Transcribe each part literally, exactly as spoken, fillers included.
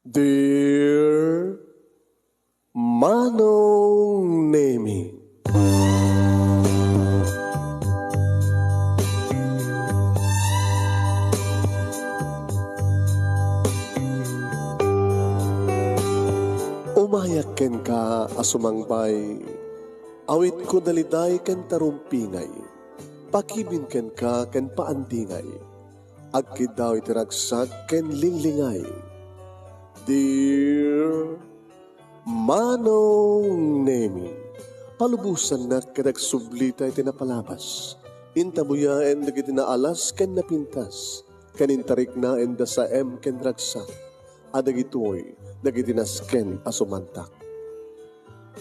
Dear Manong Nemi. Umayak kenka a sumangbay, awitko daliday ken tarumpingay, pakibin kenka ken paandingay, agkiddaw iti ragsak ken linglingay. Dear Manong Nemi, palubosannak ket agsublita iti napalabas. Intabuyaen dagiti naalas ken napintas, ken intariknaen da saem ken ragsak, a dagitoy dagiti nasken a sumantak.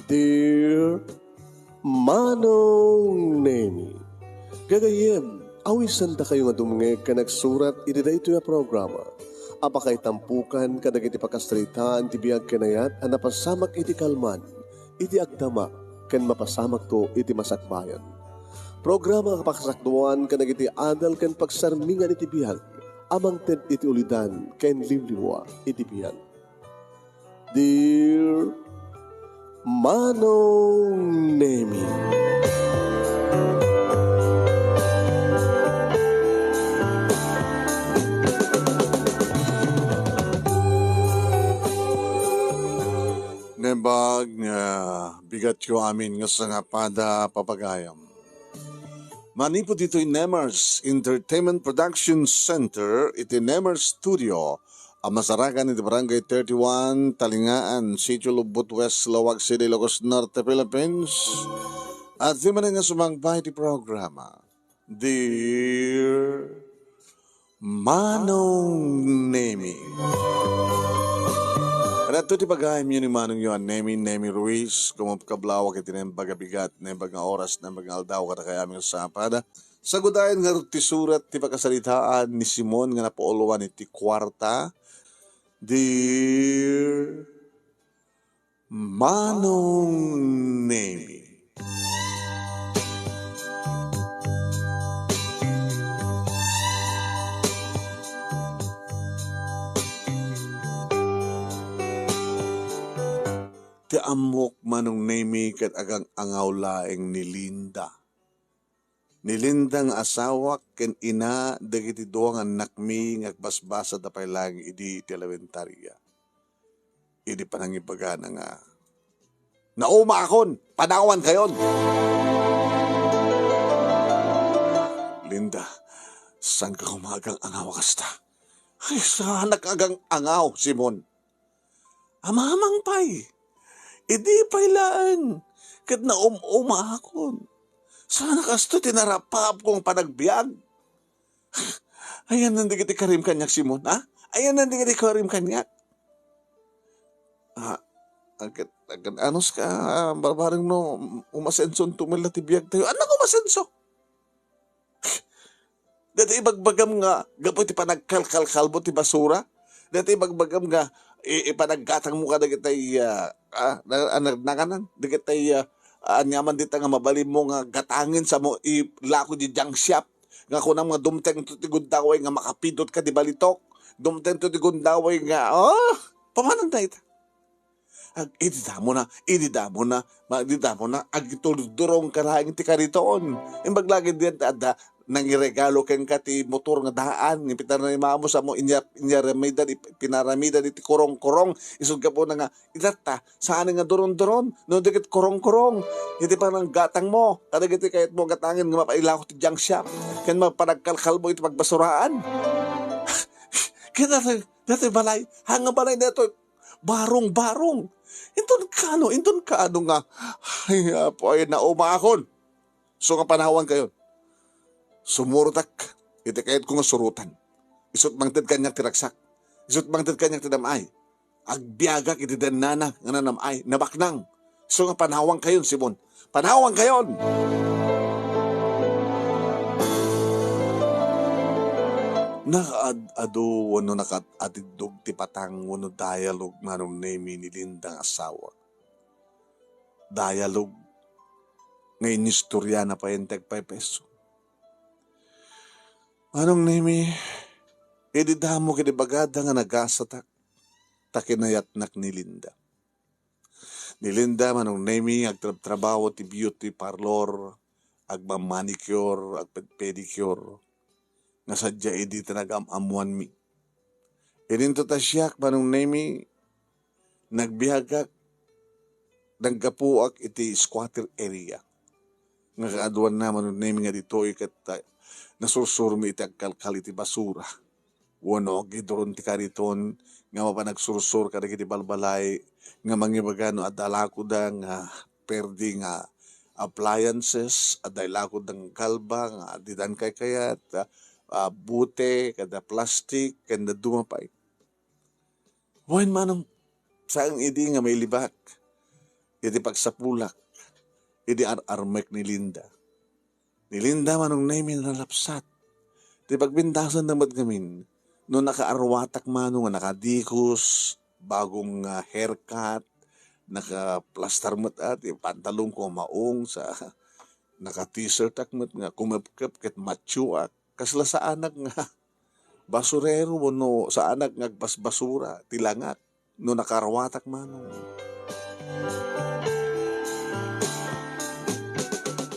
Dear Manong Nemi, gagayyem, awisandakayo nga dumngeg ken agsurat iti daytoy a programa a pakaitampokan kadagiti pakasaritaan ti biag ken ayat a napasamak iti kalman, iti agdama, ken mapasamakto iti masakbayan. Programa a pakasakduan kadagiti adal ken pagsarmingan iti biag a mangted iti ulidan ken liwliwa iti biag. Dear Manong Nemi. Naimbag nga bigatyo amin nga sangapada, papagayam. Manipud ditoy Nemers Entertainment Production Center iti Nemers Studio a masarakan iti Barangay thirty-one, Talingaan, Sitio Lubot West, Laoag City, Ilocos Norte, Philippines. At di man nga sumangpay ti programa, Dear Manong Nemi. Adto ti pagayamyo ni Manong yo a Nemi, Nemi Ruiz, kumapkablawak iti naimbag a bigat, naimbag nga oras, naimbag nga aldaw, kadakayo amin nga sapada. Sagudayen ngarud ti surat ti pakasaritaan ni Simon nga napauluan iti kuarta. Dear Manong Nemi. Ti ammok, Manong Nemi, ket agang-angaw laeng ni Linda. Ni Linda nga asawak ken ina dagiti dua nga annakmi nga agbasbasada pay laeng idi ti elementaria. Idi panangibagana nga, "Naumaakon! Panawankayon!" Linda, saanka koma agang-angaw a kasta? Ay, saanak agang-angaw, Simon. Amamang pay. Idi pay laeng ket naum-umaakon. Saan a kastoy ti narapaapko nga panagbiag? Ayanna dagiti karim kaniak, Simon, ha? Ayanna dagiti karim kaniak? Ah, agad, agad, anus ka, barbareng no, umasenso unto met la ti biag tayo. Annak umasenso? Dayta ibagbagam nga gapu iti panagkalkalkalbo ti basura? Dayta ibagbagam nga i-, ipanaggatangmo kadagitay, ah, ah, na-, na-, nakanan? Dagitay, ah, aniaman dita nga mabalinmo nga gatangen samo ilako di junk shop? Nga kunam nga dumtengto ti gundaway nga makapidot ka di balitok. Dumtengto ti gundaway nga, oh, pamananda ita. Ag-, idi damona, idi damona, ma-, idi damona, agiturdurong ka laeng ti karitoon. Imbag lagi diyan ti adda, nangiregalo kenka ti motor nga daan, nga pinaramidanmo samo, inya-, inyaramida di, pinaramidan iti kurong-kurong, isut' gapuna nga, itatta, saan nga duron-duron, no, dagiti kurong-kurong, iti pananggatangmo, kadagiti kayatmo gatangen nga mapailako ti junk shop, ken mapanagkalkalbo iti pagbasuraan. Ket datoy, datoy balay, haan nga balay datoy, barong-barong. Inton kano, inton kano nga, ay, Apo, ay, naumaakon. So nga panawankayon. Sumurotak iti kayatko nga surotan. Isut' mangted kaniak ti ragsak. Isut' mangted kaniak ti nam-ay. Agbiagak iti dennana nga nanam-ay, nabaknang. So nga panawankayon, Simon. Panawankayon! Nakaad-adu wenno nakaad-adiddog ti patang wenno dialogue, Manong Nemi, ni Linda nga asawa. Dialogue nga inistoriana pay ti agpaypayso. Manong Nemi, idi damo ket ibagada nga nagasatak, ta kinayatnak ni Linda. Ni Linda, Manong Nemi, agtrabtrabaho ti beauty parlor, agmamanicure, agpedpedicure, nga sadja idi ti nagam-ammoanmi. Idinto ta siak, Manong Nemi, nagbiagak, naggapuak iti squatter area. Nga kaaduanna, Manong Nemi, nga ditoy ket, ah, nasursurmi iti agkalkal iti basura. Wenno agiduron ti kariton nga mapan agsursur kadagiti balbalay nga mangibaga no adda lakoda nga perdi nga appliances, adda lakoda nga galba nga didan kaykayat, ah, ah, bute, kada plastik, ken dadduma pay. Wen, Manong, saan idi nga mailibak iti pagsapulak idi ar-armek ni Linda. Ni Linda, Manong Nemi, nalapsat. Ti pagpintasanna met ngamin, no nakaarwatak, Manong, nga nakadikos, bagong, ah, haircut, nakaplastar met, ah, ti pantalonko nga maong sa naka-t-shirtak met nga kumepkep ket machoak. Kasla saanak nga basurero wenno saanak nga agbasbasura ti langak no nakaarwatak, Manong.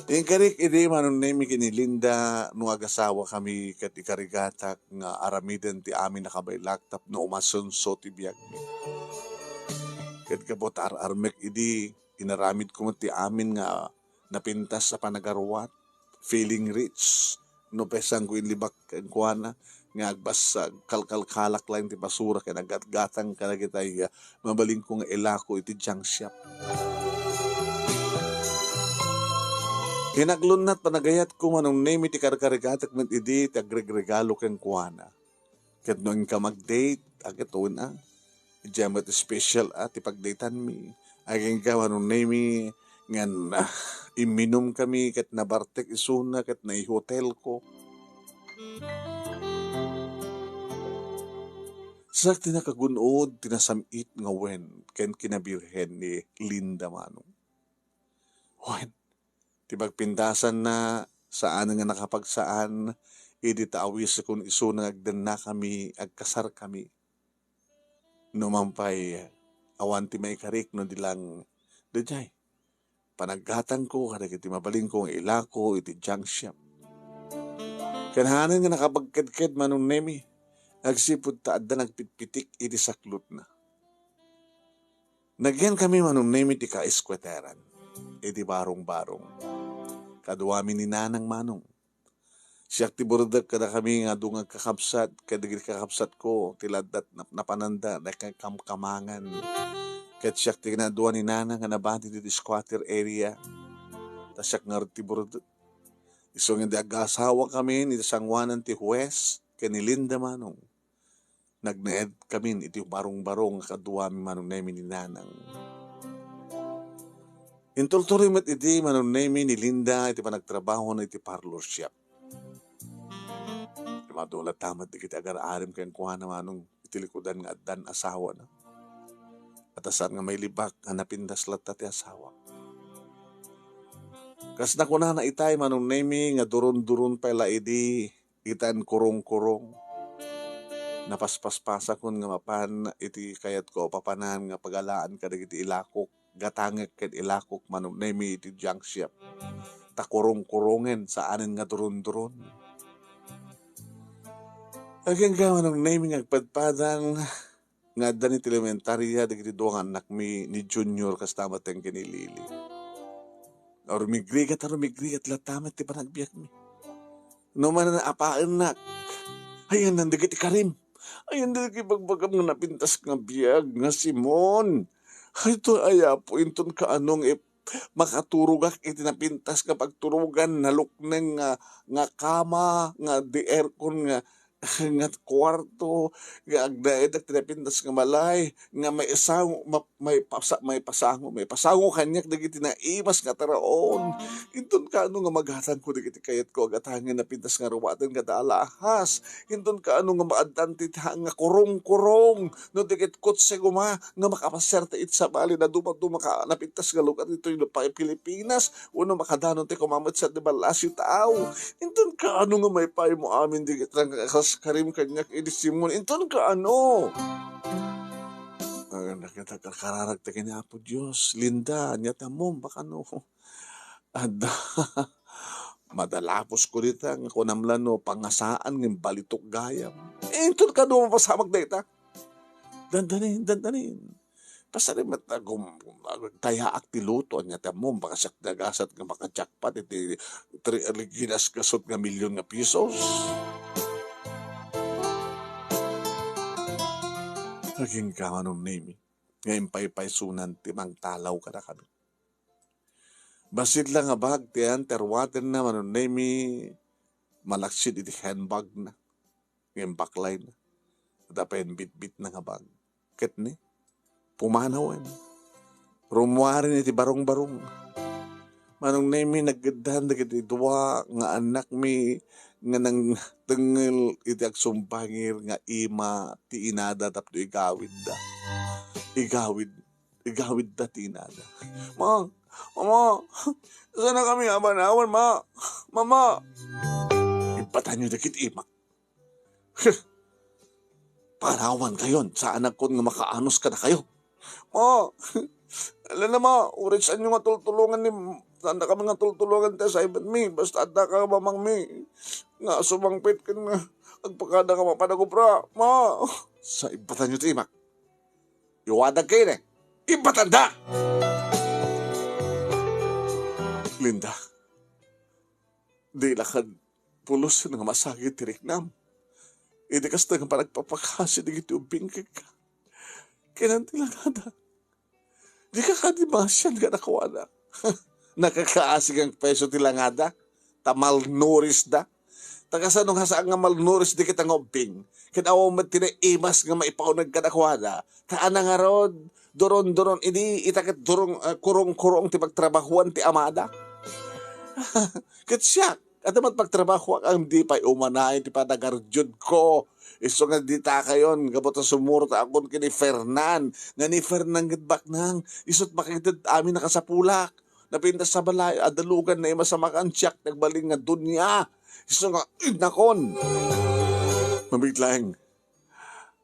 Inkarik idi, Manong Nemi, ken ni Linda no agasawakami ket ikarigatak nga aramiden ti amin a kabaelak tapno umasenso ti biagmi. Ket gapu ta ar-armek idi, inaramidko met ti amin nga napintas a panagarwat, feeling rich, no pesangko inlibak kenkuana nga agbasag, kalkalkalak laeng ti basura ken aggatgatang kadagitay, ah, mabalinko nga ilako iti junk shop. Inaglunnat panagayatko, Manong Nemi, ti karkarigatak met idi ti agregregalo kenkuana. Ket no inka mag-date, a, ket wen, a, idiay met special, a, ti pagdatanmi. Agingga, Manong Nemi, ngan, a, imminumkami ket nabartek isuna ket naihotelko. Siak ti nakagun-od ti nasam-it nga wen ken kinabirhen ni Linda, Manong. Wen, ti pagpintasanna, saan nga nakapagsaan, idi ta awisekon isuna nga agdennakami, agkasarkami. Numan pay, awan ti maikarik no di lang, daydiay, panaggatangko kadagiti mabalinko nga ilako iti junk shop. Ken hanen nga nakapagkedked, Manong Nemi, agsipud ta adda nagpitpitik iti saklotna. Nagyankami, Manong Nemi, ti kaeskueteran iti barong-barong. Kaduami ni Nanang, Manong. Siak ti burdek kadakami nga adu nga agkakabsat, ket dagiti kakabsatko ti laddat nap-, napananda, nagkakamkamangan. Ket siak ti kinadua ni Nanang nga nabati ditoy squatter area. Ta siak ngarud ti burdek. Isu nga idi agasawakami, iti sangoanan ti huwes ken ni Linda, Manong. Nagnaedkamin iti barong-barong nga kaduami, Manong Nemi, ni Nanang. Intultuloy met idi, Manong Nemi, ni Linda iti panagtrabahona iti parlor shop. Madu latta met dagiti agar-arim kenkuana, Manong, iti likudan nga addan asawana. Ta saan nga mailibak nga napintas latta ti asawa. Kas nakunana itay, Manong Nemi, nga duron-duron pay la idi itan kurong-kurong. Napaspaspasakon nga mapan iti kayatko a papanan nga pagalaan kadagiti ilakok, gatangek ken ilakok, Manong Nemi, iti junk shop. Ta kurong-kurongen, saanen nga duron-duron. Agingga, Manong Nemi, nga agpadpadang, nga addan iti elementaria dagiti dua nga annakmi ni Junior kasta met ken ni Lily. Rumigrigat a rumigrigat latta met ti panagbiagmi. No mananaapaennak, ayanna dagiti karim. Ayanna dagiti bagbagam nga napintas nga biag nga Simon. Ay to, ay Apo, inton kaano nga ip-, makaturogak iti napintas nga pagturogan, nalukneng nga, nga kama, nga di aircon nga nga kuarto, nga agnaedak ti napintas nga balay, nga maisango, ma-, maipasa-, maipasango, maipasango kaniak dagiti naimas nga taraon. Inton kaano nga magatangko dagiti kayatko a gatangen napintas nga ruaten kada alahas. Inton kaano nga maaddan ti ta-, nga kurong-kurong, no dagiti kotse koma nga makapasiar ti iti sabali na dumaduma ka napintas nga lugar ditoy no pa Pilipinas, wenno makadanon ti kumamet sa di balla-, sitaaw. Inton kaano nga maipaymo amin dagiti nangkakaskarim kaniak idi Simon? Inton kaano? Nakita, karkararagta ken ni Apo Dios. Linda, ania ti ammom, baka no adda madalaposko dita, nga kunam la no pangasaan ngem balitok gayam. Eh, inton kano mapasamak dayta. Dandanin, dandanin. Pasari met a gum-, tayaak ti luto, ania ti ammom, baka siak nagasat nga maka-jackpot iti tri-, ginasgasot nga milyon nga pisos. Agingga, Manong Nemi, nga impaypaysunan ti mangtalaw kadakami. Bassit la nga bag ti underwater na, Manong Nemi, malaksid iti handbag na, ngem baklay na. Adda pay bitbit na nga bag. Ket ni, pumanawen. Rummuaren iti barungbarung. Manong Nemi, nageddan dagiti dua nga annakmi nga nangtengngel iti agsumbangir nga ima ti inada tapno igawidda. Igawid, igawidda ti inada. "Ma, mama, saan kami a panawan, ma? Mama!" Impatanyo dagiti imak. Panawankayon, saanakkon nga makaanus kadakayo. Ma, ala na, ma, uray saanyo nga tultulongan ni, saannakami nga tultulongan ti assignment mi, basta addaka nga mamangmi nga sumangpet ken nga agpakada nga mapan a gubra, ma. Sa impatanyo ti imak. Iwadag kayo ne. Impatanda! Linda, di la kad pulos nga masagid ti riknam. Idi kasta nga panagpapakasi dagiti ubbing kenka. Kailan ti langada? Dika kadi masian kadakuada. Nakakaasi nga peso ti langada, ta malnourished da. Ta kasano nga saan nga malnourished dagita nga ubbing? Ket awan met ti naimas nga maipauneg kadakuada. Ta ana ngarud, duron-duron idi, ita ket durong, ah, kurong-kurong ti pagtrabahuan ti amada. Ket siak, adda met pagtrabahuak, ngem di pay umanayon ti panagardiodko. Isu nga ditakayon, gapu ta sumurot akon ken ni Fernan, nga ni Fernan ket baknang, isu't makitid amin a kasapulak. Napintas sa balay, adda lugan, naimas a makan, siak nagbalin nga dunia. Isu nga, innakon. Mabiit laeng.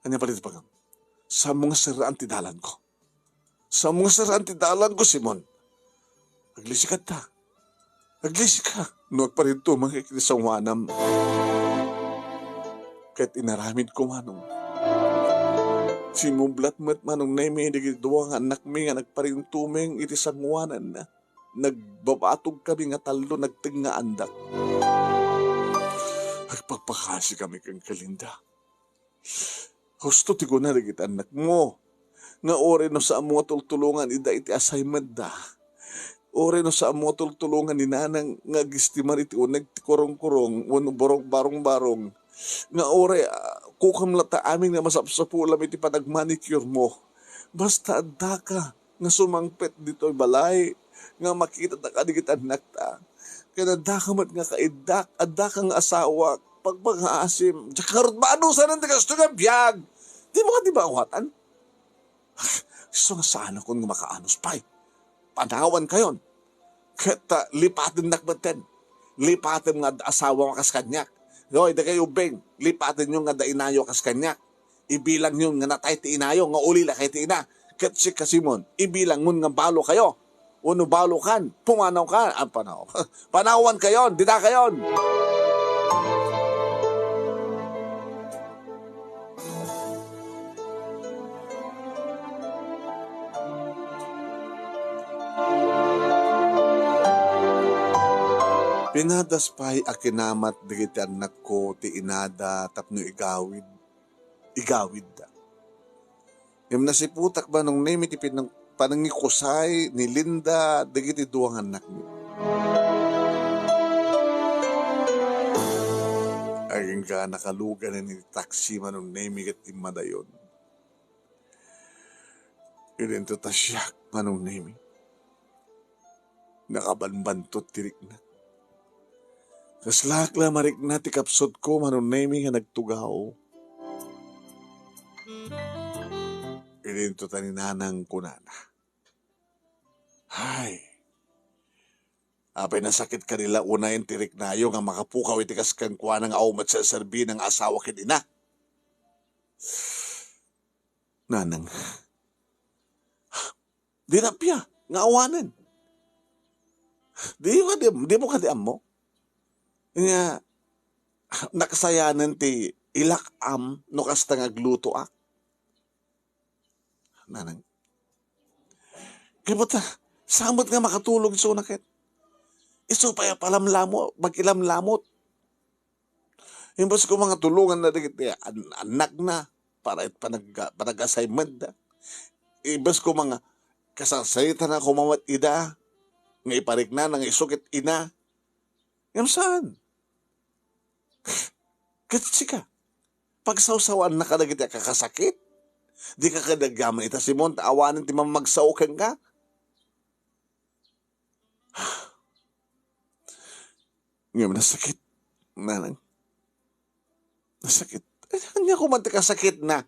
Ania pay ti pagam? Saanmo nga serraan ti dalanko. Saanmo nga serraan ti dalanko, Simon. Aglisi kadta. Aglisi ka no agparintumeng iti sangoanam. Ket inaramidko, Manong. Simmublat met, Manong Nemi, dagiti dua nga annakmi nga nagparintumeng iti sangoananna. Nagbabatogkami nga tallo, nagtengngaandak. Agpakpakasikami kenka, Linda. Husto ti kuna dagiti annakmo nga uray no saanmo nga tultulongan ida iti assignmentda, uray no saanmo nga tultulongan ni nanang nga agistimar iti uneg ti kurong-kurong wenno burong barong-barong, nga uray, ah, kukam latta amin nga masapsapulam iti panagmanicuremo, basta addaka nga sumangpet ditoy balay nga makitata kadagiti annakta. Ken addaka met nga kaiddak, addaka nga asawak, pagpangaasim. Diak ngarud maanusanen ti kastoy nga biag. Dimo kadi maawatan? Isu nga saanakon nga makaanus pay. Panawankayon. Ket, ah, lipatennak metten. Lipatem nga adda asawam a kas kaniak. Hoy, dagiti ubbing, lipatenyo nga adda inayo a kas kaniak. Ibilangyon nga natay ti inayo nga ulila kay ti ina. Ket sika, Simon, ibilangmon nga balo kayo. Wenno balo kan, pumanaw ka, ah, panaw. Panawankayon, didakayon. Pinadas pay a kinamat dagiti annakko ti inada tapno igawid, igawidda. Ngem nasiputak, Manong Nemi, ti pinang-, panangikusay ni Linda dagiti dua nga annakmi. Agingga nakaluganen iti taksi, Manong Nemi, ket immadayon. Idinto ta siak, Manong Nemi. Nakabanbantot ti rikna. Kaslaak la marikna ti kapsutko, Manong Nemi, nga nagtugaw. Idinto ta ni Nanang kunana, "Hay, apay nasakit kadi la unayen ti riknayo nga makapukaw iti kas kenkuana nga awan met serserbina nga asawa ken ina?" "Nanang, Di napia nga awanen. Di mo kadi, di mo kadi ammo nga nakasayanen ti ilak-am no kasta nga aglutoak. Nanang. Kaya buta, saan met nga makatulog isuna ket? Isu pay a palamlamo, mag-ilamlamot. Imbes ko nga tulonganna dagiti an-, annakna para it panag-, panag-assignment da. Imbes ko nga kasasaytana koma met ida, nga ipariknana nga isu ket ina. Ngem saan? Ket sika, pagsawsawaanna kadagiti a kakasakit? Dika kadi agyaman ita, Simon, ta awanen ti mammagsao kenka? Ngem nasakit, nanang. Nasakit. Ay, ania koma ti kasakitna?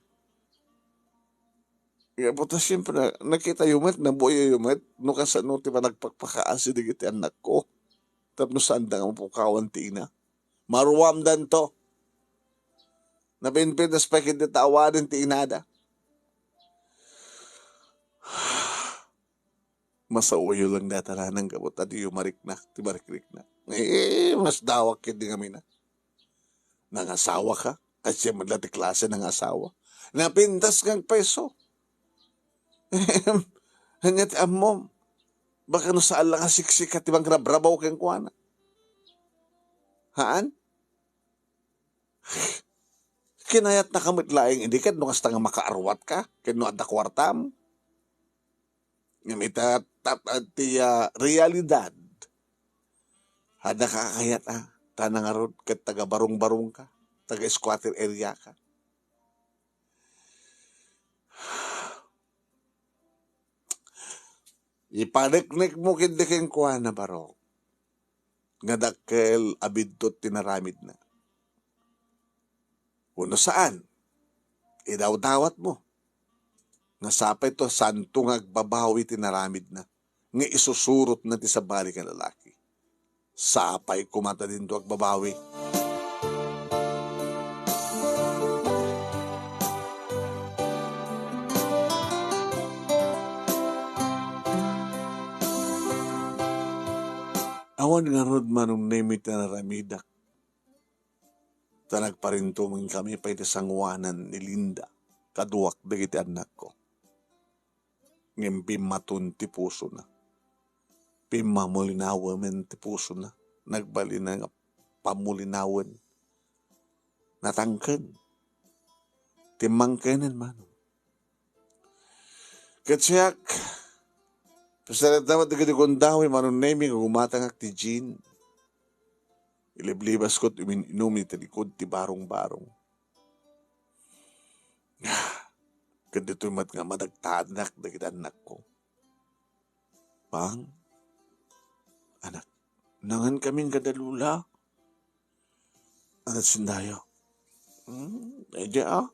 Kaya po ta, siyempre, nakitayo met, nabuyayo met, no kasano ti panagpakpakaasi dagiti annakko. Tapno saanda nga mapukawan ti ina. Maruamdanto. Napinpintas pay ket dita awanen ti inada. Masaoyo lang data nanang gapu ta diyo marikna, ti marikrikna. Eh, mas dawak ket di ngamin a. Nangasawa ka? Kasi met la ti klase nangasawa. Napintas nga agpayso. Ania ti ammom? Baka no saan lang a siksika ti mangrabrabaw kenkuana. Haan? Kinayatna ka met laeng idi ket no kasta nga makaarwat ka, ket no adda kuartam. Ngem ita, tap-, ti, ah, realidad, adda ka kakayat, ah, ta nangarud ket taga-barong-barong ka, taga-squatter area ka. Ipaneknekmo ketdi kenkuana, barok, nga dakkel a biddut ti naramidna. Wenno saan, idawdawatmo nga sapay to santo nga agbabawi ti naramidna, nga isusurotna ti sabali nga lalaki. Sapay koma ta dinto agbabawi. Awan ngarud, Manong Nemi, ti naramidak. Ta nagparintumeng kami pay ti sangoanan ni Linda, kaduak dagiti annakko. Ngem bimmaton ti pusona. Pimmamulinawemen ti pusona. Nagbalina nga pammulinawen. Natangken. Timmangkenen, Manong. Ket siak, pasarita met dagiti kundawi, Manong Nemi, nga gumatangak ti gin. Iliblibasko ti umin-inum iti likod ti barong-barong. Ket ditoy met nga madagtanak dagiti annakko. Pang, anak, nangankamin kada lula. Anak sindayo. Hmm, eh, di, ah.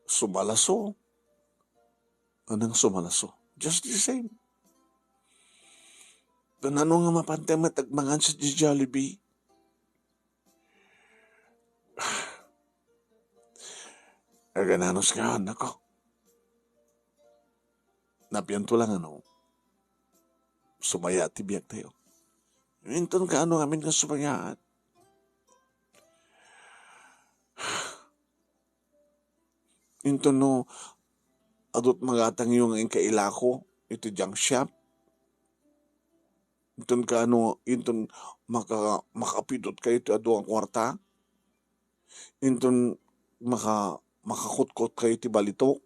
Sumalaso. Anang sumalaso? Just the same. Kunano nga mapantay met agmangan sa Jollibee? Agananos ka, nako. Napianto lang, ano, sumaya ti biag tayo. Inton ka, ano, amin nga sumayaat. Inton no, adut magatangyo nga inka ilako iti junk shop. Inton ka, ano, inton maka-, makapidot kayo iti adu nga kuarta. Inton maka-, makakutkot kayo iti balitok.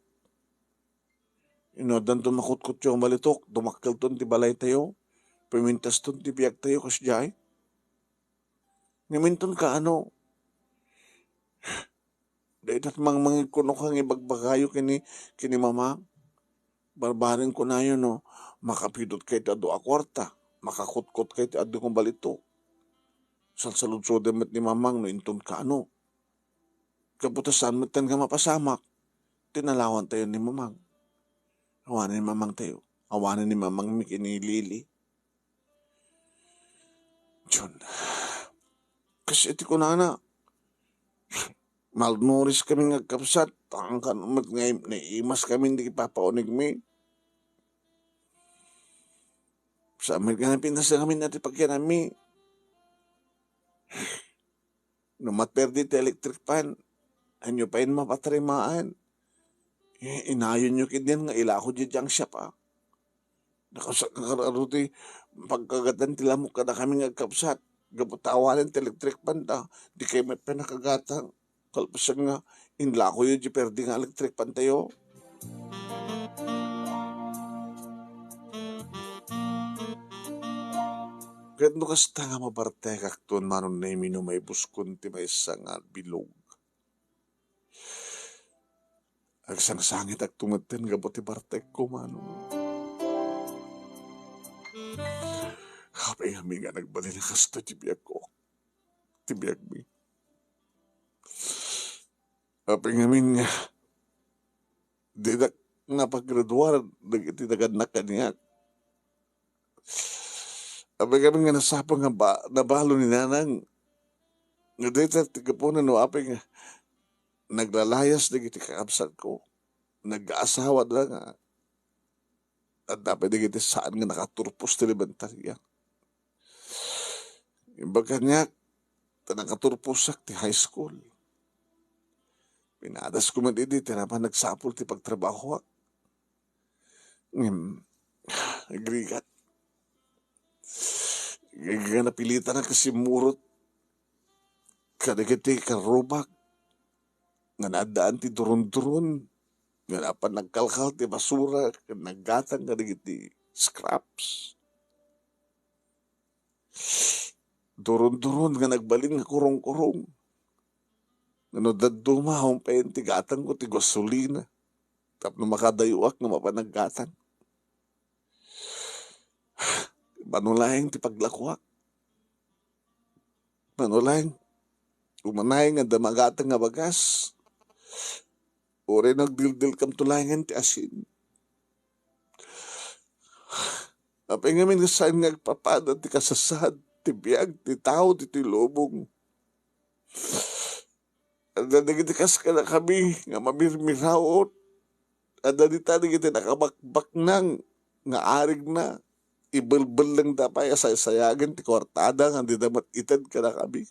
Inaddanton makutkotyo ang balitok, dumakkelton ti balaytayo, pimintaston ti biagtayo, kasdiay. Ngem inton ka, ano, dayta ti mangmangeg kuno ka nga ibagbagayo kini, kini mama. Barbareng kunayo no, makapidot kayo ti adu a kuarta, makakutkot kayo ti adu nga balitok. Salsaludsoden met ni mamang no inton ka, ano. Kabuta saan met nga mapasamak, tinalawan tayo ni mamang. Awanen ni mamang tayo. Awanen ni mamang mi kini Lily. Diyon. Kas iti kunana, malnourished kami nga agkabsat, tangkan met nga im-, naimas kami di papauneg mi. Saan met nga napintas ngamin ti pagyanammi. No maperdi ti electric fan, ania pay mapatrimaan? Eh, inayonyo ketdin nga ilako diay junk shop, a. Nakasak-, nakar-, aro ti pagkagatan ti lamok kadakami nga agkabsat. Gapu ta awanen ti electric fan ta, dikay met pay nakagatang. Kalpasan nga, inlakoyo diay perdi nga electric fan tayo. Ket no kasta nga mabartekakton, Manong Nemy, no maibuskon ti maysa nga bilog. Agsangsangitakto metten gapu ti bartekko, Manong. Apay ngamin nga nagbalin a kasta ti biagko, ti biagmi. Apay ngamin nga dinak napagraduar dagiti nagannak kaniak. Apay ngamin nga nasapa nga ba-, nabalo ni Nanang nga dayta ti gapuna no apay nga naglalayas dagiti kakabsatko. Nag-aasawada nga adda pay dagiti saan nga nakaturpos ti elementaria. Imbag kaniak, ta nakaturposak ti high school. Pinadasko met idi ti napan nagsapul ti pagtrabahoak. Ngem, agrigat. Nga napilitanak a simmurot kadagiti karrubak nga naaddaan ti durunduron, nga napan nagkalkal ti basura ken naggatang kadagiti scraps. Durunduron nga nagbalin nga kurongkurong. Nga no dadduma, awan pay ti gatangko ti gasolina tapno makadayoak nga mapan naggatang. Mano laeng ti paglakoak. Mano laeng, umanay nga adda magatang nga bagas. Uray no agdildilkamto laengen ti asin. Apay ngamin nga saan nga agpapada ti kasasaad ti biag ti tao ditoy lubong. Adda dagiti kas kadakami nga mamirmiraut. Adda dita dagiti nakabakbaknang nga arigna. Ibelbellengda pay a saysayagen ti kuartada nga dida met ited kadakami.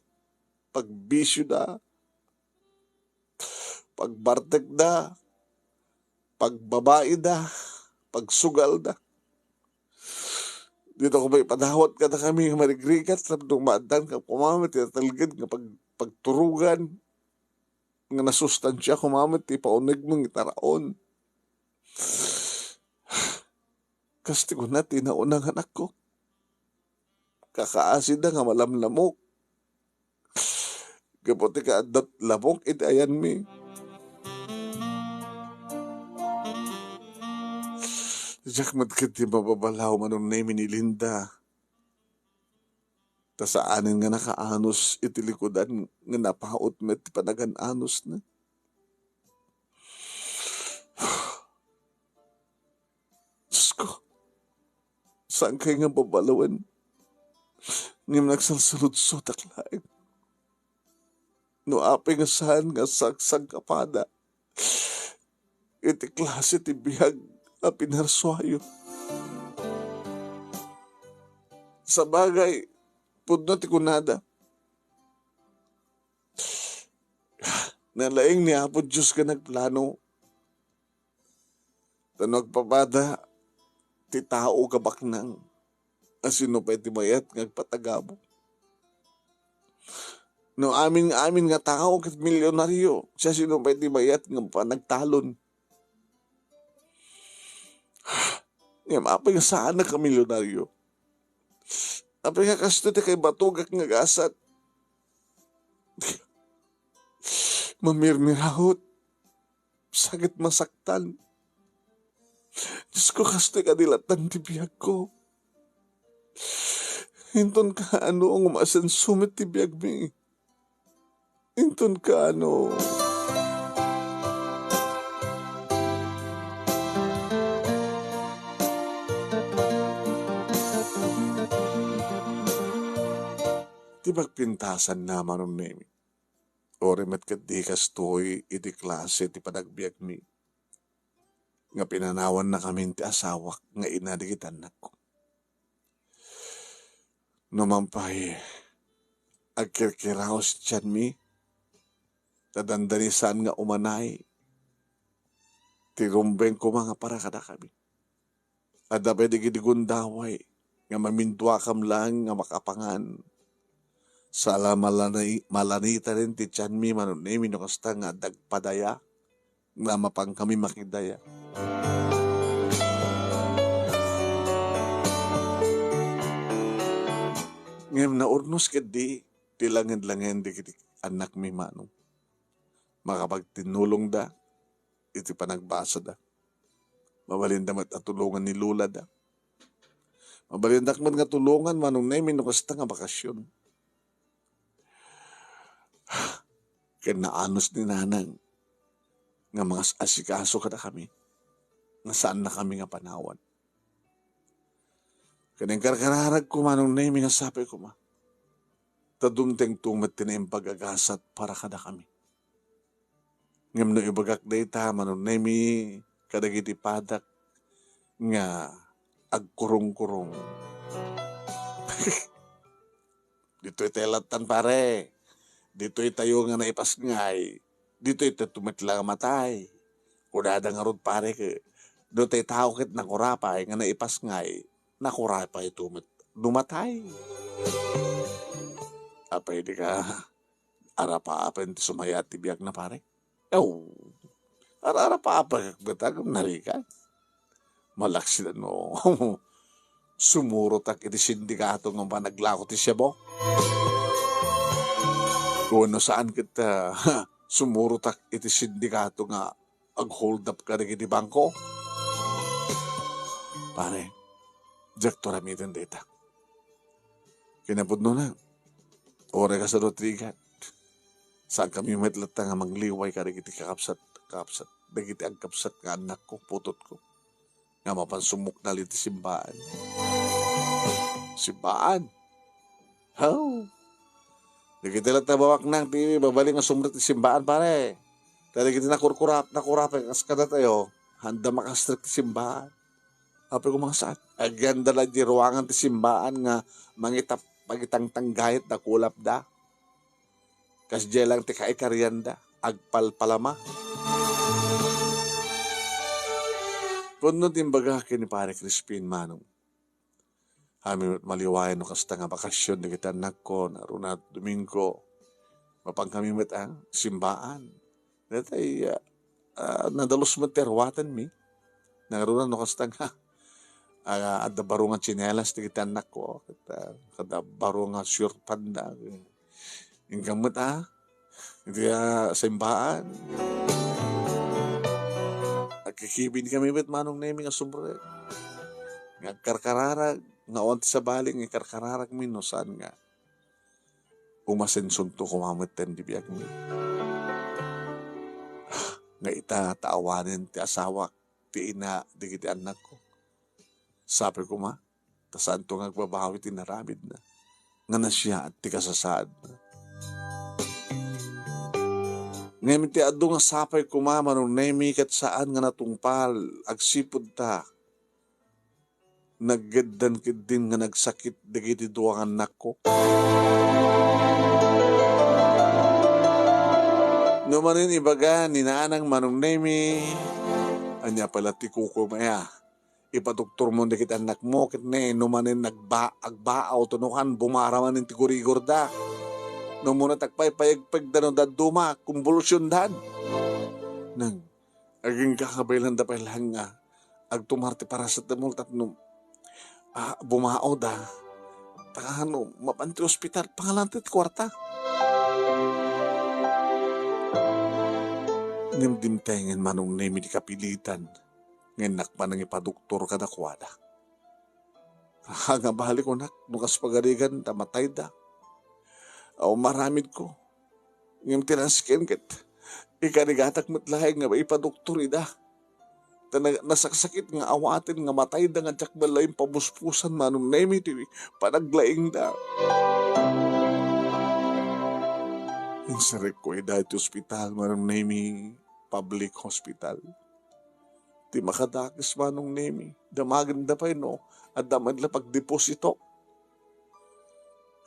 Pagbisioda, pagbartekda, pagbabaida, pagsugalda. Dita ko pay ipadawat kadakami nga marigrigat tapno maaddaan koma met ti natelged nga pag-, pagturogan nga nasustansia koma met ti ipaunegmo nga itaraon. Kas ti kuna ti nauna nga anakko, kakaasida nga malamlamok. Gapu ti kaaddat lamok iti ayanmi. Diak met ketdi mababalaw, Manong Nemy, ni Linda. Ta saanen nga nakaanus iti likudan nga napaut met ti panagan-anusna. Diosko, saankay nga babalawen, ngem nagsalsaludsodak laeng. No apay nga saan nga sagsangkapada iti klase ti biag a pinarsuayo. Sabagay, pudno ti kunada. Nalaing ni Apo Dios nga nagplano. Ta no agpapada ti tao kabaknang, a sino pay ti mayat nga agpatagabo? No amin-amin nga tao ket milyonaryo, siasino pay ti mayat nga panagtalon? Ngem apay nga saanak a milyonaryo? Apay nga kastoy ti kaibatogak nga gasat? Mamirmiraut, sakit masaktan. Diosko, kastoy kadi lattan ti biagko. Inton kaano nga umasenso met ti biagmi. Inton kaano. Ti pagpintasanna, Manong Nemy, uray met ketdi kastoy iti klase ti panagbiagmi nga pinanawannakamin ti asawak nga ina dagiti annakko. No man pay, agkirkiraos ti tianmi, ta dandani saan nga umanay ti rumbeng koma nga para kadakami. Adda pay dagiti gundaway nga maminduakam laeng nga makapangan. Sala malani-, malanitanen ti tianmi, Manong Nemi, no kasta nga adda agpadaya nga mapankami makidaya. Ngem naurnos ketdi ti langen-langen dagiti annakmi, Manong. Makapagtinnulongda iti panagbasada. Mabalinda met a tulongan ni lolada. Mabalindak met nga tulongan, Manong Nemi, no kasta nga bakasion. Ken naanus ni nanang nga mangas-asikaso kadakami nga saannakami nga panawan. Ken inkarkararagko, Manong Nemi, nga sapay koma ta dumtengto met ti naimbag a gasat para kadakami. Ngem no ibagak dayta, Manong Nemi, kadagiti padak nga agkurungkurong. Ditoy tayo lattan, pare. Ditoy tayo nga naipasngay. Ditoy tayo met la nga matay. Kunada ngarud, pare, ket no tay tao ket nakurapay nga naipasngay, nakurapay to met no matay. Apay di ka arapaapen ti sumayaat ti biagna, pare? Aw, ararapaapak met a ngem narigat. Malaksid no sumurotak iti sindikato nga managlako ti Cebu. Wenno saan ket, ah, sumurotak iti sindikato nga ag-hold up kadagiti bangko. Pare, diak to ramiden dayta. Kinapudnona, uray kasano ti rigat, saankami met latta nga mangliway kadagiti kakabsat, kakabsat, dagiti agkabsat nga annakko, putotko, nga mapan sumuknal iti simbaan. Simbaan? Haw! Dagiti latta bawaknang ti babali nga sumrek ti simbaan, pare. Ta dagiti nakurkurap-, nakurapay kas kadatayo, haanda makasrek ti simbaan. Apay koma nga saan? Agyanda la di ruangan ti simbaan nga mangitap-, mangitangtanggayat da kulapda. Kasdiay lang ti kaikarianda, agpalpalama. Pudno ti imbaga ken ni Pare Crispin, Manong. Amin met maliwayan no kasta nga bakasion dagiti annakko, naruna Domingo. Mapankami met a simbaan. Datay, ah, ah, nadalus met ti aruatenmi. Nangruna no kasta nga, ah, adda baro nga tsinelas dagiti annakko, ket, ah, kada baro nga short panda. Inka met, ah, iti, ah, simbaan. Agkikibinkami met, Manong Nemi, nga sumrek. Nga agkarkararag, nga awan ti sabali nga ikarkararagmi no saan nga umasensunto koma met ti biagmi. Nga ita, ta awanen ti asawak, ti ina, dagiti annakko. Sapay koma, ta saanto nga agbabawi ti naramidna, nga nasiaat ti kasasaadna. Ngem ti adu nga sapay koma, Manong Nemi, ket saan nga natungpal, agsipud ta naggeddan ketdin nga nagsakit dagiti dua nga annakko. No manen ibaga ni nanang, Manong Nemi, ania pay la ti kukuem aya? Ipadoktormon dagiti annakmo, ket ne, no manen nagba-, agbaaw, tunukan, bumara manen ti gurigorda. No umuna ti agpaypayegpegda no dadduma, kumbulsiondan. Nang, agingga kabaelanda pay laeng nga agtumar ti paracetamol tapno, ah, bumaawda. Ta no mapan ti ospital, pangalanti ti kuarta. Ngem dimtengen, Manong Nemi, ti kapilitan nga innak man nangipadoktor kadakuada. Ah, nga bali kunak, no kas pagarigan, ta matayda. Aw, maramidko. Ngem ti nasken ket ikarigatak met laeng nga ipadoktor ida. Ta na-, nasaksakit nga awaten nga matayda nga diak met laeng pamuspusan, Manong Nemi, ti panaglaingda. Insarekko ida iti ospital, Manong Nemi, public hospital. Ti makadakes, Manong Nemi, damagenda pay no adda met la pagdeposito.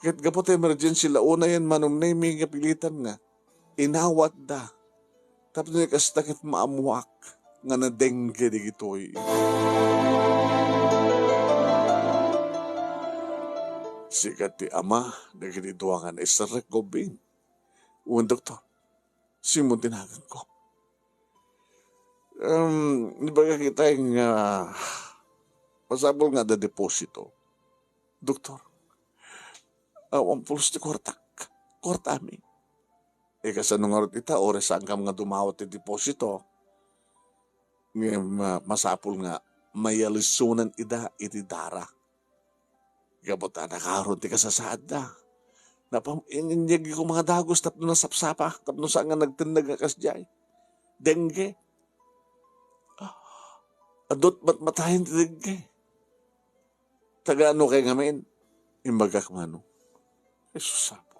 Ket gapu ta emergency la unay, Manong Nemi, nga pilitan nga inawatda tapno kasta ket maammoak nga nadengge dagitoy. Sika ti ama dagiti dua nga naiserrek, Gobbing. Wen, doktor, Simon ti naganko. Um, ibaga kita nga masapul nga adda deposito. Doktor, awan pulos ti kuartak. Kuartami. E, kasano ngarud ita, uray saankam nga dumawat ti deposito? Ngem, ah, masapul nga mayalisonan ida iti dara. Gapu ta nakaron ti kasasaadda. Napam-, in-, inyegko nga dagus tapno nasapsapa, tapno saan nga nagtenneg nga kasdiay. Dengue. Ah, adut matmatayen ti dengue. Taga ano kay ngamin? Imbagak mano. Jesus, Apo.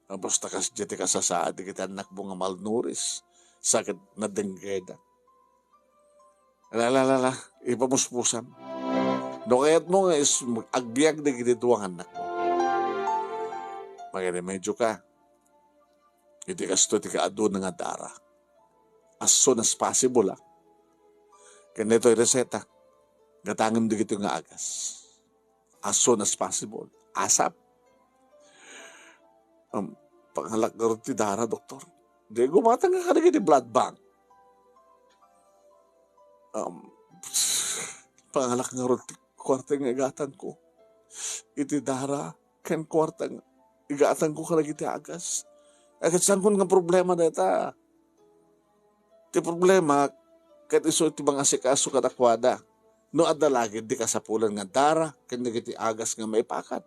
Tapos ta kasdiay ti kasasaad dagiti annakmo nga malnourished, sakit, nadenggeda. Ala, ala, ala, ala, ipamuspusam. No kayatmo nga is-, agbiag dagiti dua nga annakmo, magremedio ka. Iti kastoy ti kaaduna nga dara. As soon as possible, ah. Ken daytoy reseta, gatangem dagitoy nga agas. As soon as possible. Asap. Um, pangalak ngarud ti dara, doktor. Di gumatang ka kadagiti blood bank. Um, pangalak ngarud ti kuarta nga igatangko iti dara ken kuarta nga igatangko kadagiti agas. Ay, ket saankon nga problema dayta. Ti problema, ket isu ti mangasikaso kadakuada. No adda la gid ti kasapulan nga dara ken dagiti agas nga maipakat.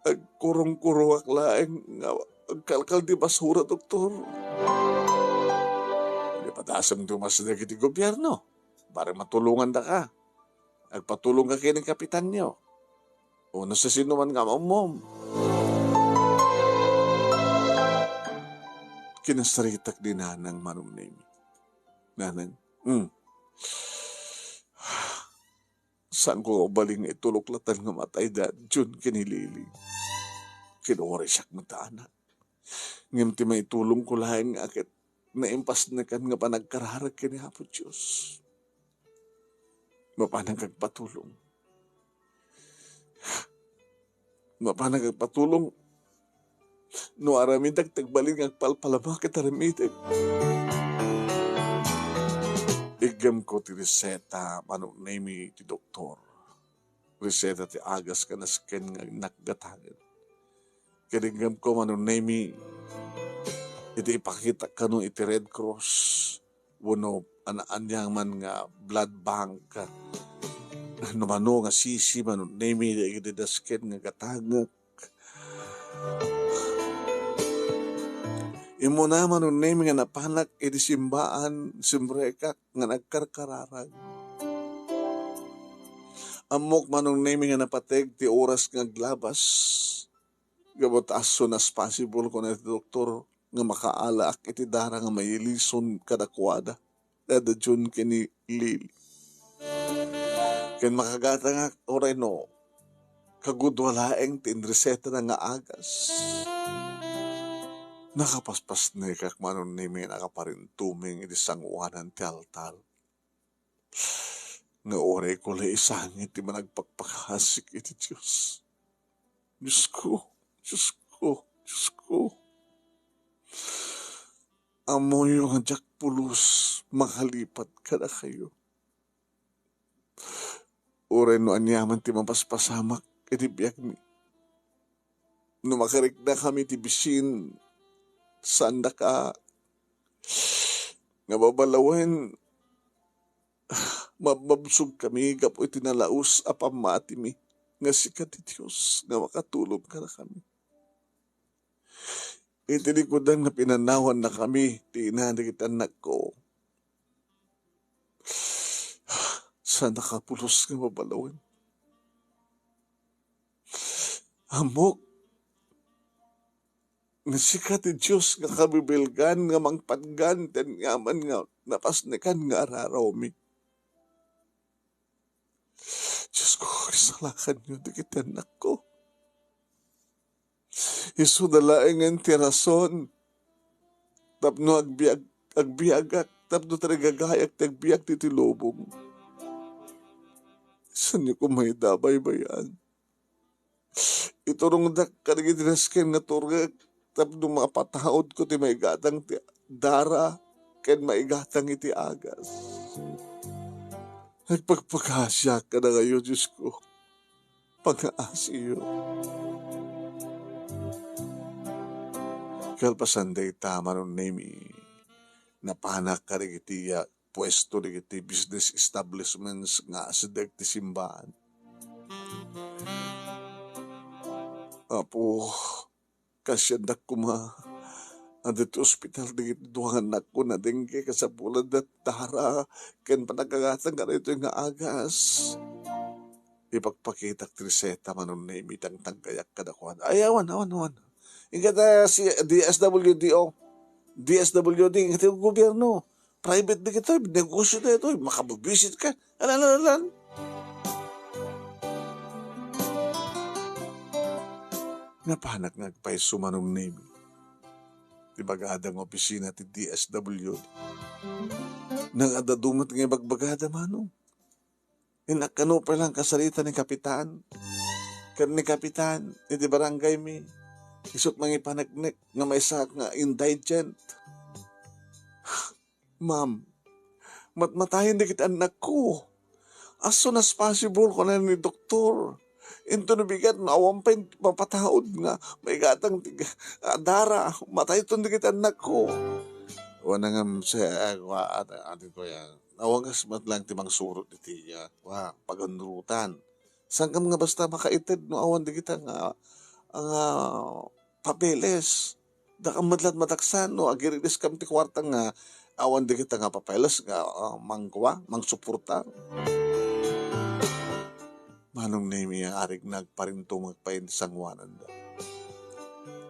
Agkurong-kuroak laeng nga agkalkal ti basura, doktor. Di padasem ti umas dagiti gobierno. Bareng matulongandaka. Agpatulongka ken ni kapitanyo. O no sisinoman nga ammoam. Kinasaritak ni Nanang, Manong Nemi. Nanang, mm. Saanko nga ubalin nga itulok latta nga matayda Jun ken ni Lily. Kinuray siak met a anak. Ngem ti maitulongko laeng nga ket naimpasnekan nga panagkararag ken ni Apo Dios. Mapanak agpatulong. Mapanak agpatulong. No aramidak ti agbalin nga agpalpalama ket aramidek. Iggemko ti reseta, Manong Nemi, ti doktor. Reseta ti agas ken nasken nga naggatangen. Ket iggemko, Manong Nemi, iti ipakitak kano iti Red Cross wenno ania-aniaman nga blood bank. No mano nga sisi, Manong Nemi, dagiti nasken nga gatangek. Immuna, Manong Nemi, nga napanak iti simbaan, simrekak nga nagkarkararag. Ammok, Manong Nemi, nga napateg ti oras nga aglabas. Gapu ta as soon as possible, kuna ti doktor, nga makaalaak iti dara nga mayalison kadakuada, dada Jun ken ni Lily. Ken makagatangak, uray no kagudua laeng ti inresetana nga agas. Nakapaspasnekak, Manong Nemi, nakaparintumeng iti sangoanan ti altar. Nga uray ko la isangit ti managpakpakasik iti Dios. Diosko, Diosko, Diosko. Ammoyo nga diak pulos makalipat kadakayo. Uray no aniaman ti mapaspasamak iti biagmi. No makariknakami ti bisin, saandaka nga babalawen, mabmabsogkami gapu iti nalaus a pammatimi nga sika ti Dios nga makatulong kadakami. Iti likudan nga pinanawannakami ti ina dagiti annakko, saandaka pulos nga babalawen. Ammok nga sika ti Dios nga kabibilgan nga mangpatgan ti aniaman nga napasnekan nga ararawmi. Diosko, risalakanyo dagiti annakko. Isu da laengen ti rason tapno agbiag, agbiagak, tapno tarigagayak ti agbiag ti, ti lubong. Saanyo koma ida a baybay-an. Iturongdak kadagiti nasken nga turek tapno mapataudko ti maigatang ti dara ken maigatang iti agas. Agpakpakasiak kadakayo, Diosko. Pangaasiyo. Kalpasan dayta, Manong Nemi, napanak kadagiti, ah, puesto dagiti business establishments nga asideg ti simbaan. Apo, kasiandak koma a ditoy ospital dagiti dua nga annakko nga dengue, kasapulan da dara ken panagkagatan kadaytoy nga agas. Ipakpakitak ti reseta, Manong Nemi, tangtanggayak kadakuada. Ay, awan, awan, awan. Inka ta si D S W D o. D S W D, inka ti gobierno. Private dagitoy, negosyo daytoy, makabubisit ka. Alan, alan, alan. Napanak nga agpayso, Manong Nemi. Ti bagada nga opisina ti D S W D. Nagadu met nga ibagbagada, Manong. Inakano pay lang kasarita ni Kapitan. Ken ni Kapitan, iti barangay mi, isut' mangipaneknek nga maysa nga indigent. "Ma'am, matmatayen dagiti annakko. As soon as possible," kuna ni doktor. "Inton bigat, no awan pay mapataud nga maigatang ti, ah, dara, matayton dagiti annakko." Wana ngem, sa, ah, wa-, at-, ati ko yan. Awan kas met lang ti mangsurot iti, ah, wa-, paganrutan. Sangkam nga basta makaited no awan dagita nga, nga papeles. Dakam met la't madaksan no agiridiskam ti kuarta nga awan dagita nga papeles nga, ah, mangkua, mangsuporta. Manong Nemi, nga arig nagparintumag pay iti sangoananda.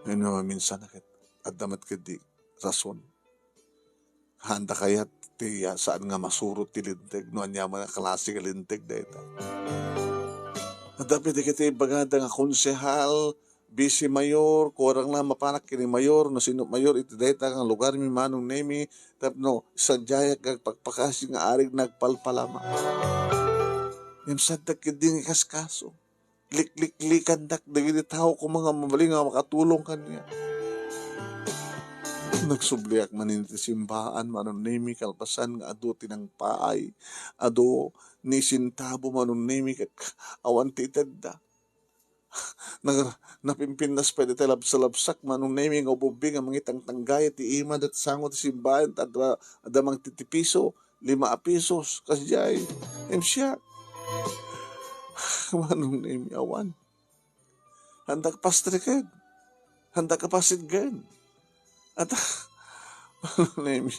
Wenno, maminsan ket adda met ketdi rason. Haanda kayat ti, ah, saan nga masurot ti linteg no aniaman a klase nga linteg dayta. Adda pay dagiti ibagada nga konsehal, bise mayor, kurang la mapanak ken ni mayor, no sino mayor iti dayta nga lugar mi, Manong Nemi, tapno sadiayak nga agpakpakasi nga arig nagpalpalama. Ngem saandak ketdi nga ikaskaso. Likliklikandak dagiti tao koma nga mabalin nga makatulong kaniak. Nagsubliak manen iti simbaan, Manong Nemi, kalpasan nga adu ti nangpaay, adu ni sentabo, Manong Nemi, ket awan ti itedda. Nag-, napimpintas pay dayta labsalabsak, Manong Nemi, nga ububbi nga mangitangtanggay ti ima dayta sango ti simbaan, adda, adda mangtitipiso. Lima a pisos, kasdiay. Ngem siak, Manong Nemi, awan. Haandak pastriken. Haandak a pasidgen. At, Manong Nemi,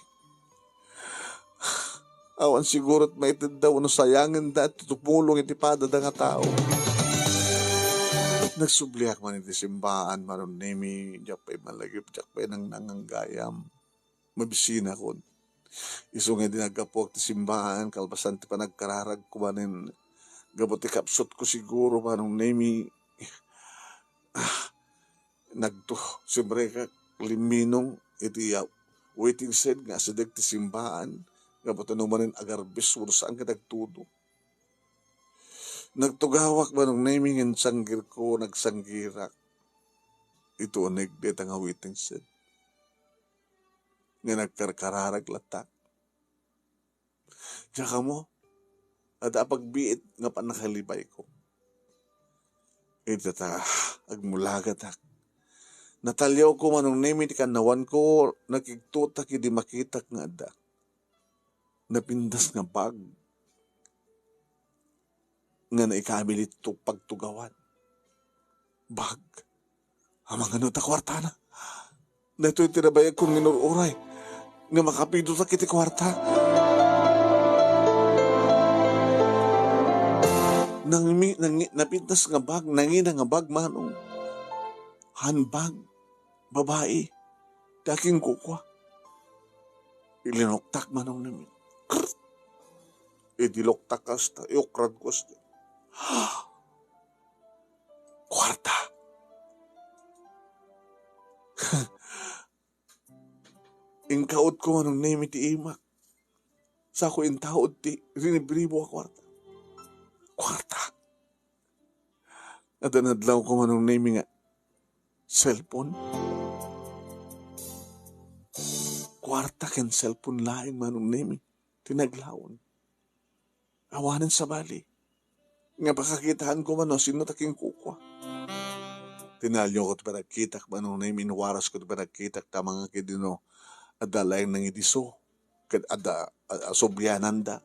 awan siguro ti maitedda wenno sayangenda ti tumulong iti padada nga tao. Nagsubliak man iti simbaan, Manong Nemi, diak pay malagip, diak pay nangnangang gayam. Mabisinakon. Isu nga idi naggapuak ti simbaan, kalpasan ti panagkararagko manen gapu ti kapsutko siguro, Manong Nemi, ah, nagtu-, simrekak limminong iti, ah, waiting shed nga asideg ti simbaan, gapu ta no manen agarbis wenno saan nga nagtudo. Nagtugawak, Manong Nemi, ngem sanggirko, nagsanggirak iti uneg dayta nga waiting shed nga nagkarkararag latta. Diak ammo, adda a pagbiit nga pannakalibayko. Ita ta, agmulagatak. Nataliawko, Manong Nemi, ti kannawanko, nakigtotak idi makitak nga adda napintas nga bag nga naikami ditoy pagtugawan. Bag. Amangan no adda kuartana. Daytoy ti nabayagkon nga inur-uray nga makapidotak iti kuarta. Nangmi-, nangi-, napintas nga bag, nangina nga bag, Manong. Handbag, babai, ti akinkukua. Ilinuktak, Manong Nemi. Krrt! Idi luktak kasta, iukradko kasta. Kuarta. Inkautko, Manong Nemi, ti imak. Sako intaud ti rinibribo a kuarta. Kuarta. Adda nadlawko, Manong Nemi, nga cellphone. Kuarta ken cellphone laeng, Manong Nemi, ti naglaon. Awanen sabali nga pakakitaanko man no sino ta kinkukua. Tinalioko ti panagkitak, Manong Nemi, inwarasko ti panagkitak ta mangakidino adda laeng nangidiso ket adda a-, asubliananda.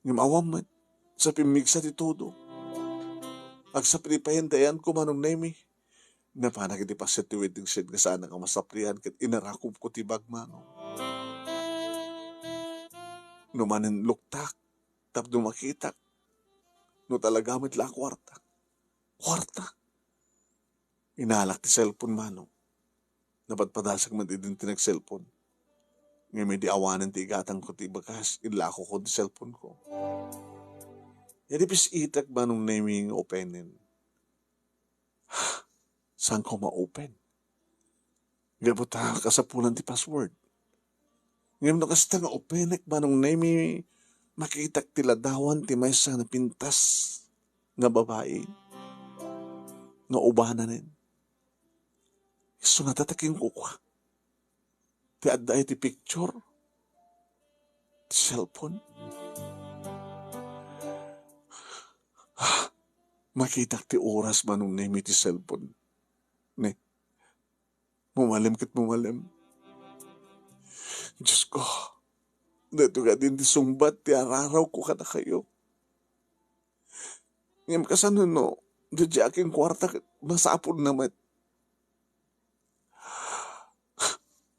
Ngem awan met, sa pimmigsa ti todo. Agsapit ti pahindayanko, Manong Nemi, napanak iti paset ti waiting shed nga saan a masaplian ket inarakupko ti bag, Manong. No manen luktak, tapno makitak no talaga met la a kuarta. Kuarta. Inalak ti cellphone, Manong. Napadpadasak met idin ti nag-cellphone. Ngem idi awanen ti igatangko ti bakas, inlakokon ti cellphone ko. Idi pis-itak, Manong Nemi, nga openen. Saanko ma-open? Gapu ta kasapulan ti password. Ngem no kasta nga openek, Manong Nemi, makitak ti ladawan ti maysa nga napintas nga babai nga ubananen. Isu nga ta ta kinkukua ti adda iti picture ti cellphone. Ah, makitak ti oras, Manong Nemi, ti cellphone. Ne, mumalem ket mumalem. Diosko, daytoy kadi ti sungbat ti ararawko kadakayo. Ngem kasano no, diay akin kuarta ket masapulna met?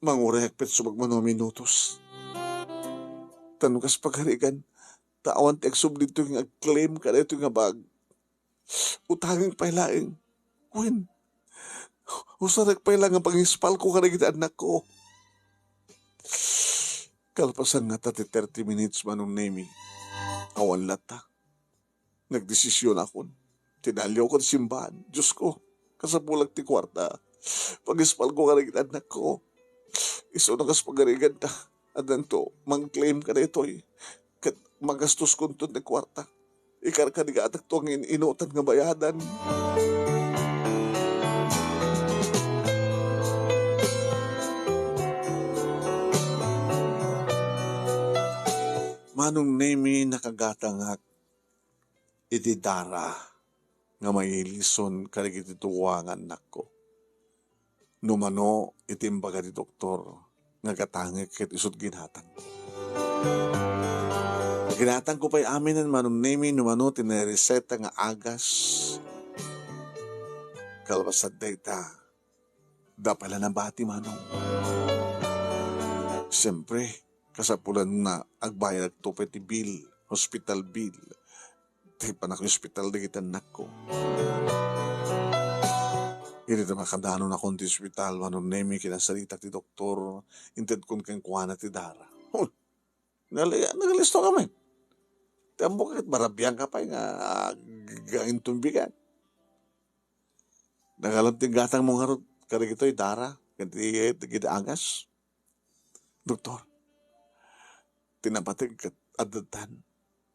Mangurek pet subag mano minutos. Ta no kas pagarigan, ta awan ti agsubli ditoy nga ag-claim kadaytoy nga bag. Utangek pay laeng. Wen, usarek pay laeng nga pangispalko kadagiti annakko. Kalpasan ngata ti thirty minutes, Manong Nemi, awan latta. Nagdesisionakon. Tinaliawko ti simbaan. Diosko, kasapulak ti kuarta. Pangispalko kadagiti annakko. Isu no kas pagarigan ta, addanto mang-claim kadaytoy. Ket magastoskonto ti kuarta. Ikarkarigatakto nga in-inutan nga bayadan. Manong Nemi, nakagatangak iti dara nga mailison kadagiti dua nga annakko. No mano iti imbaga ti doktor nga gatangek ket isut' ginatang. Ginatangko pay aminen, Manong Nemi, no mano ti naireseta nga agas. Kalpasan dayta, da pay la nabati, Manong. Siyempre, kasapulan nga agbayadakto pay ti bill, hospital bill. Ti panakospital dagiti annakko. Idi ta makadanonakon ti ospital, Manong Nemi, kinasaritak ti doktor, intedkon kenkuana ti dara. Huh! Nali-, nagalisto ka met. Ti ammok ket marabiangka pay nga ag-, agintun bigat. Nagalam ti gatangmo ngarud kadagitoy dara, ken ti, ti agas. Doktor, ti napateg ket adda tan.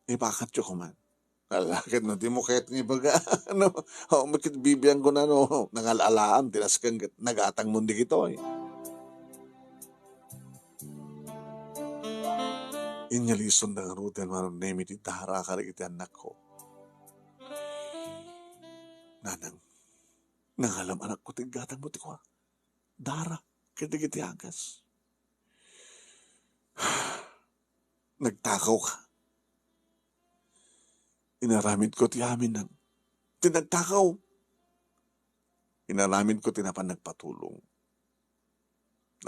Ipakatyo koma. Ala, ket no dimo kayat nga ibaga, no? Awan met ket bibiangko na, no? Nangal-alaam ti nasken ket nagatangmon dagitoy. Inyalisonda ngaruden, Manong Nemi, ti dara kadagiti annakko. Nanang, nangalam anakko ti gatangmo ti kua. Dara, ket dagiti agas. Nagtakawka. Inaramidko ti amin nang, ti nagtakaw. Inaramidko ti napan nagpatulong.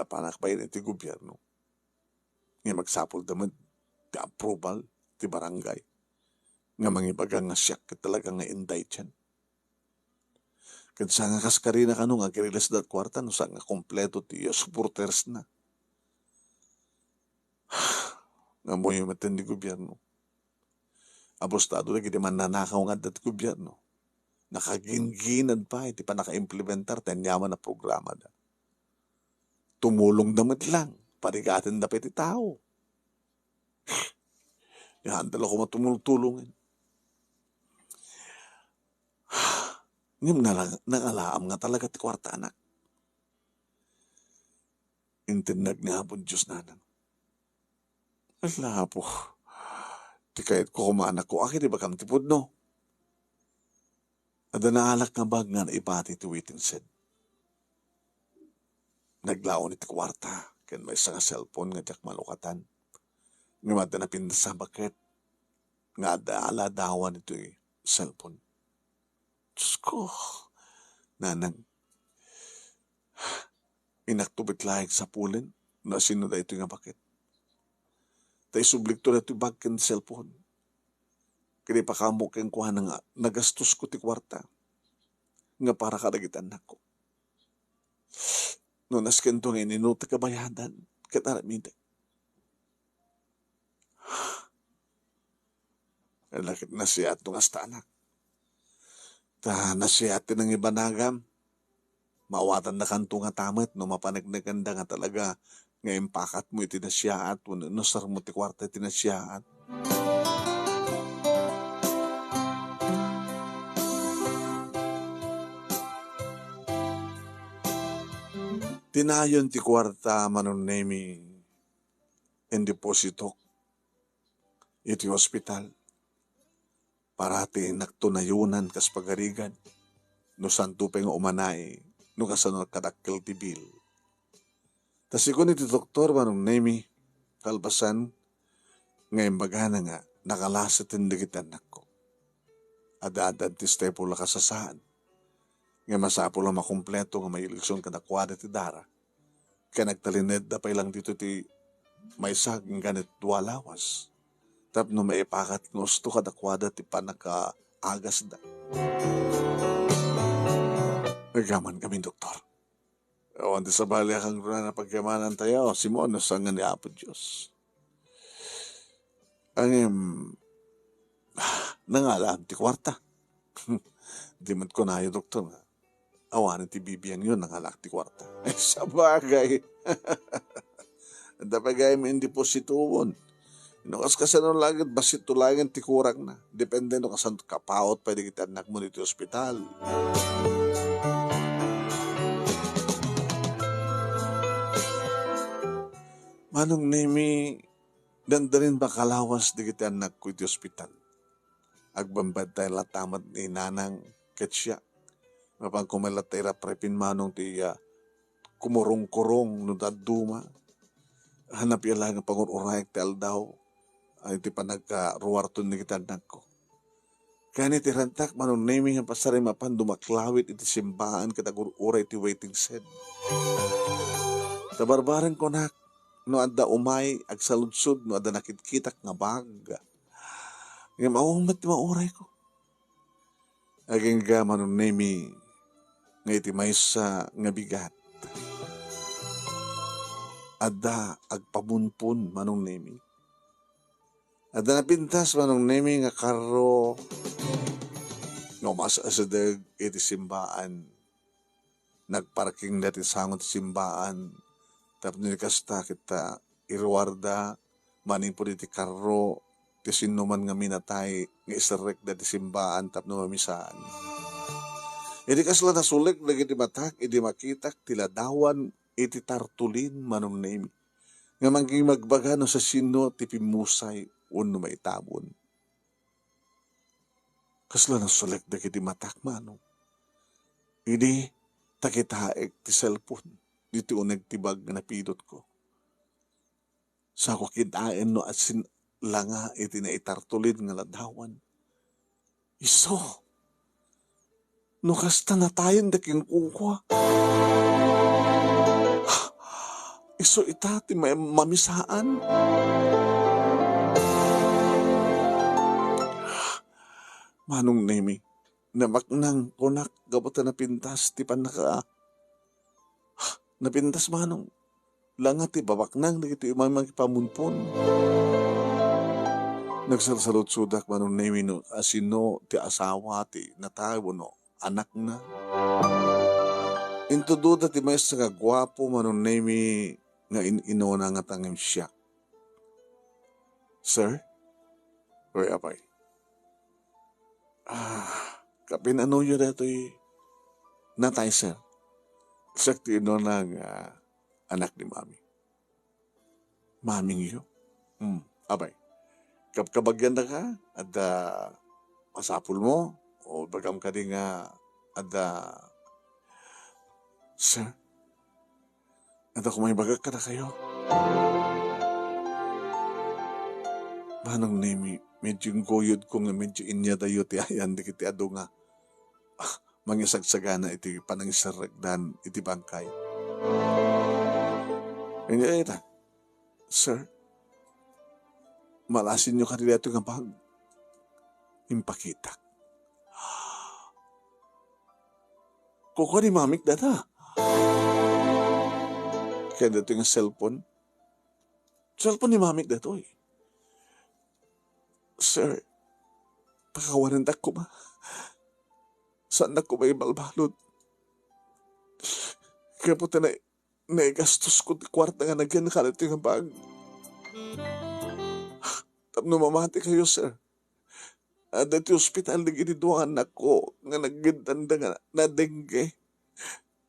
Napanak pay iti gobierno. Nga magsapulda met ti approval ti barangay nga mangibaga nga siak ket talaga nga indigent. Ket saan nga kas karina kano nga agriles da ti kuarta no saan nga kompleto ti supporters na. nga ammoyo met ti gobierno. Abustado dagiti mannanakaw nga adda ti gobierno. Nakagingginad pay ti pannakaimplementar ti aniaman a programada. Tumulongda met lang, parigatenda pay ti tao. Haanda la koma tumultulongen. Ngem nala-, nangalaam nga talaga ti kuarta, anak. Intendek ni Apo Dios, nanang. Ala, Apo, ti kayatko koma, anakko, akin ibagam ti pudno. Adda naalak nga bag nga naipati ti waiting shed. Naglaon iti kuarta ken maysa nga cellphone nga diak malukatan. Ngem adda napintas a baket nga adda aladawan iti cellphone. Diosko, nanang, inakto met laeng sapulen no asino daytoy nga baket. Ta isublikto daytoy bag ken cellphone. Ket ipakaammo kenkuana nga nagastosko ti kuarta nga para kadagiti annakko. No naskento nga ininutek a bayadan ket aramidek. Ala ket nasiaat no kasta, anak. Ta nasiaat ti nangibanagam. Maawatandakanto ngata met no mapaneknekenda nga talaga nga impakatmo iti nasiaat wenno inusarmo ti kuarta iti nasiaat. Ti nayon ti kuarta, Manong Nemi, indepositok iti ospital. Parati inakto nayonan kas pagarigan, no santo pay nga umanae, no kasano kadakkel ti bill. Ta sigun iti doktor, Manong Nemi, kalpasan nga imbagana nga nakalaseten dagiti annakko. Adda-adda ti step a kasasaan. Nga masapul a makumpleto nga maileksyon kadakuada ti dara. Ken agtalinedda pay lang dito ti maysa agingga ti dua a lawas tapno maipakat nga usto kadakuada ti pannakaagasda. Agyaman kami, doktor. Awan ti sabali a kangrunaan a pagyamanantayo, Simon, no saan nga ni Apo Dios. Ngem, nangalaam ti kuarta. Di met kunayo, doktor, nga awan ti bibiangyo, nangalak ti kuarta. Ay, sabagay. Adda pay gayam indepositoon. No kas-, kasano laeng, bassit to laeng ti kurangna. Depende no kasano kapaut pay dagiti annakmo iti ospital. Manong Nemi, dandalin makalawas dagiti annakko iti ospital. Agbambantay latta met ni nanang ket siak. Mapan koma latta iraprepin manong ti, ah, kumurong-kurong no dadduma. Hanap iya laeng nga pangur-urayek ti aldaw, ay ti panagkaruwarton dagiti annakko. Kayat iti rantak, Manong Nemi, nga pasar mapan dumaklawit iti simbaan ket agur-uray iti waiting shed. Ta barbareng kunak, no adda umay agsaludsod, no adda nakitkitak nga bag. Ngem awan met ti maurayko. Agingga, Manong Nemi, nga iti maysa nga bigat, adda agpamunpon, Manong Nemi. Adda napintas, Manong Nemi, nga karro nga umas-asideg iti simbaan. Nagparkingda ti sango ti simbaan tapno iti kasta ket ta iruarda manipud iti karro ti sinnoman nga minatay nga iserrekda ti simbaan tapno mamisaan. Idi kasla, nasulek dagiti matak idi makitak ti ladawan iti tartulin, Manong Nemi, nga mangimagbaga no siasino ti pimmusay wenno maitabon. Kasla nasulek dagiti matak, Manong. Idi ta kitaek ti cellphone ditoy uneg ti bag nga napidotko. Sako kitaen no asin langa iti naitartulin nga ladawan. Isu, no kasta, natayen da kenkuana. Isu ita ti ma-, mamisaan. Manong Nemi, nabaknang kunak gapu ta napintas ti pannaka-, napintas, Manong. Langa ti babaknang dagiti umay mangipamunpon. Nagsalsalutsodak, Manong Nemi, no asino ti asawa ti natay wenno anakna. Intudoda ti maysa nga guapo, Manong Nemi, nga in-inuna nga tangim siak. Sir? Uy, apay. Ah, kapinunoyo daytoy natay, sir? Siak ti inuna nga anak ni Mami. Mamingyo? Hmm, apay. Kabkabagiandaka? Adda masapulmo? O ibagam kadi nga adda, sir? Adda koma ibagak kadakayo. Manong Nemi, medyo ingguyodko nga medyo inyadayo ti ayan dagiti adu nga, ah, mangisagsagana iti panangisarrekdan iti bangkay. Inyay ita, sir, malasinyo kadi daytoy nga bag. Impakitak. Kukua ni Mamik data. Ken daytoy nga cellphone. Cellphone ni Mamik daytoy. Sir, pakawanendak koma. Saannak koma ibalbalud. Gapu ta na-, naigastosko ti kuarta nga nagyan kadaytoy nga bag. Tapno mamatikayo, sir. Adda ti ospital dagiti dua nga annakko nga naggedanda nga nadengue.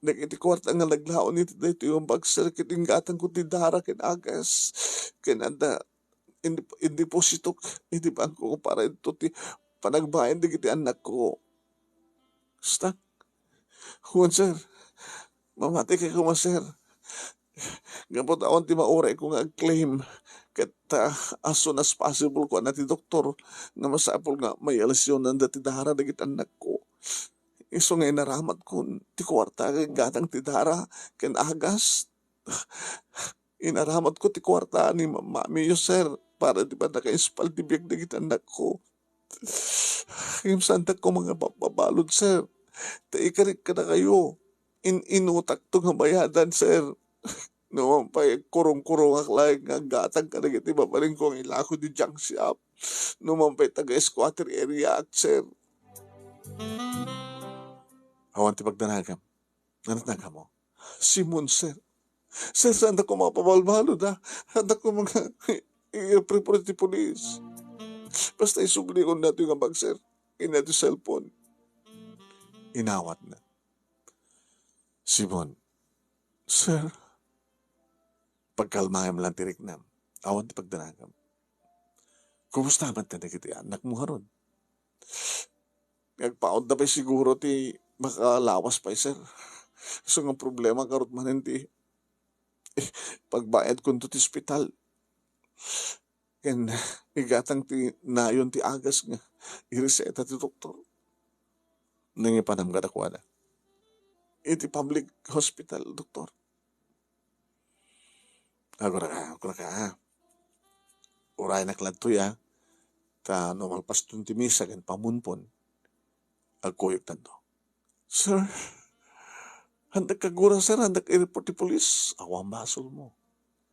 Dagiti kuarta nga naglaon iti daytoy nga bag, sir, ket inggatangko ti dara ken agas. Ken adda indi-, indipositok iti bangko para ito ti panagbayad dagiti annakko. Stak? Wen, sir. Mamatikay koma, sir. Gapu ta awan ti maurayko nga ag-claim. Ket, ah, as soon as possible, kuana ti doktor, nga masapul nga maialisionanda ti dara dagiti annakko. Isu nga inaramatko ti kuarta nga gatang ti dara ken agas. Inaramatko ti kuarta ni ma-, mamiyo, sir, para ti pannakaispal ti biag dagiti annakko. Ngem saandak koma nga mappabalud, sir. Ta ikarik kadakayo, in-inutakto nga bayadan, sir. No man pay, kurong-kurongak laeng nga aggatang kadagiti babalinko nga ilako iti junk shop. No man pay, taga-squatter area ak, sir. Awan ti pagdanagam. Ano ti nagamo? Simon, sir. Sir, saandak koma mapabalbalud, ha? Saandak koma nga i-, i-report ti pulis. Basta isubli ko daytoy nga bag, sir. Ken daytoy cellphone. Inawatna. Simon. Sir. Pagkalmaem lang ti riknam. Awan ti pagdanagam. Kumusta man dagiti annakmo ngarud? Agpautda pay siguro ti makalawas pay, sir. Isu nga problema ngarud manen ti pagbayadko ti ospital. Ken igatang ti nayon ti agas nga ireseta ti doktor. Nangipanam kadakuada. Iti public hospital, doktor. Aguraka, aguraka. Uraynak ladtoy, a. Ta no malpaston ti misa ken pamunpon, agkuyogtanto. Sir, haandak agura, sir, haandak i-report ti pulis. Awan basolmo.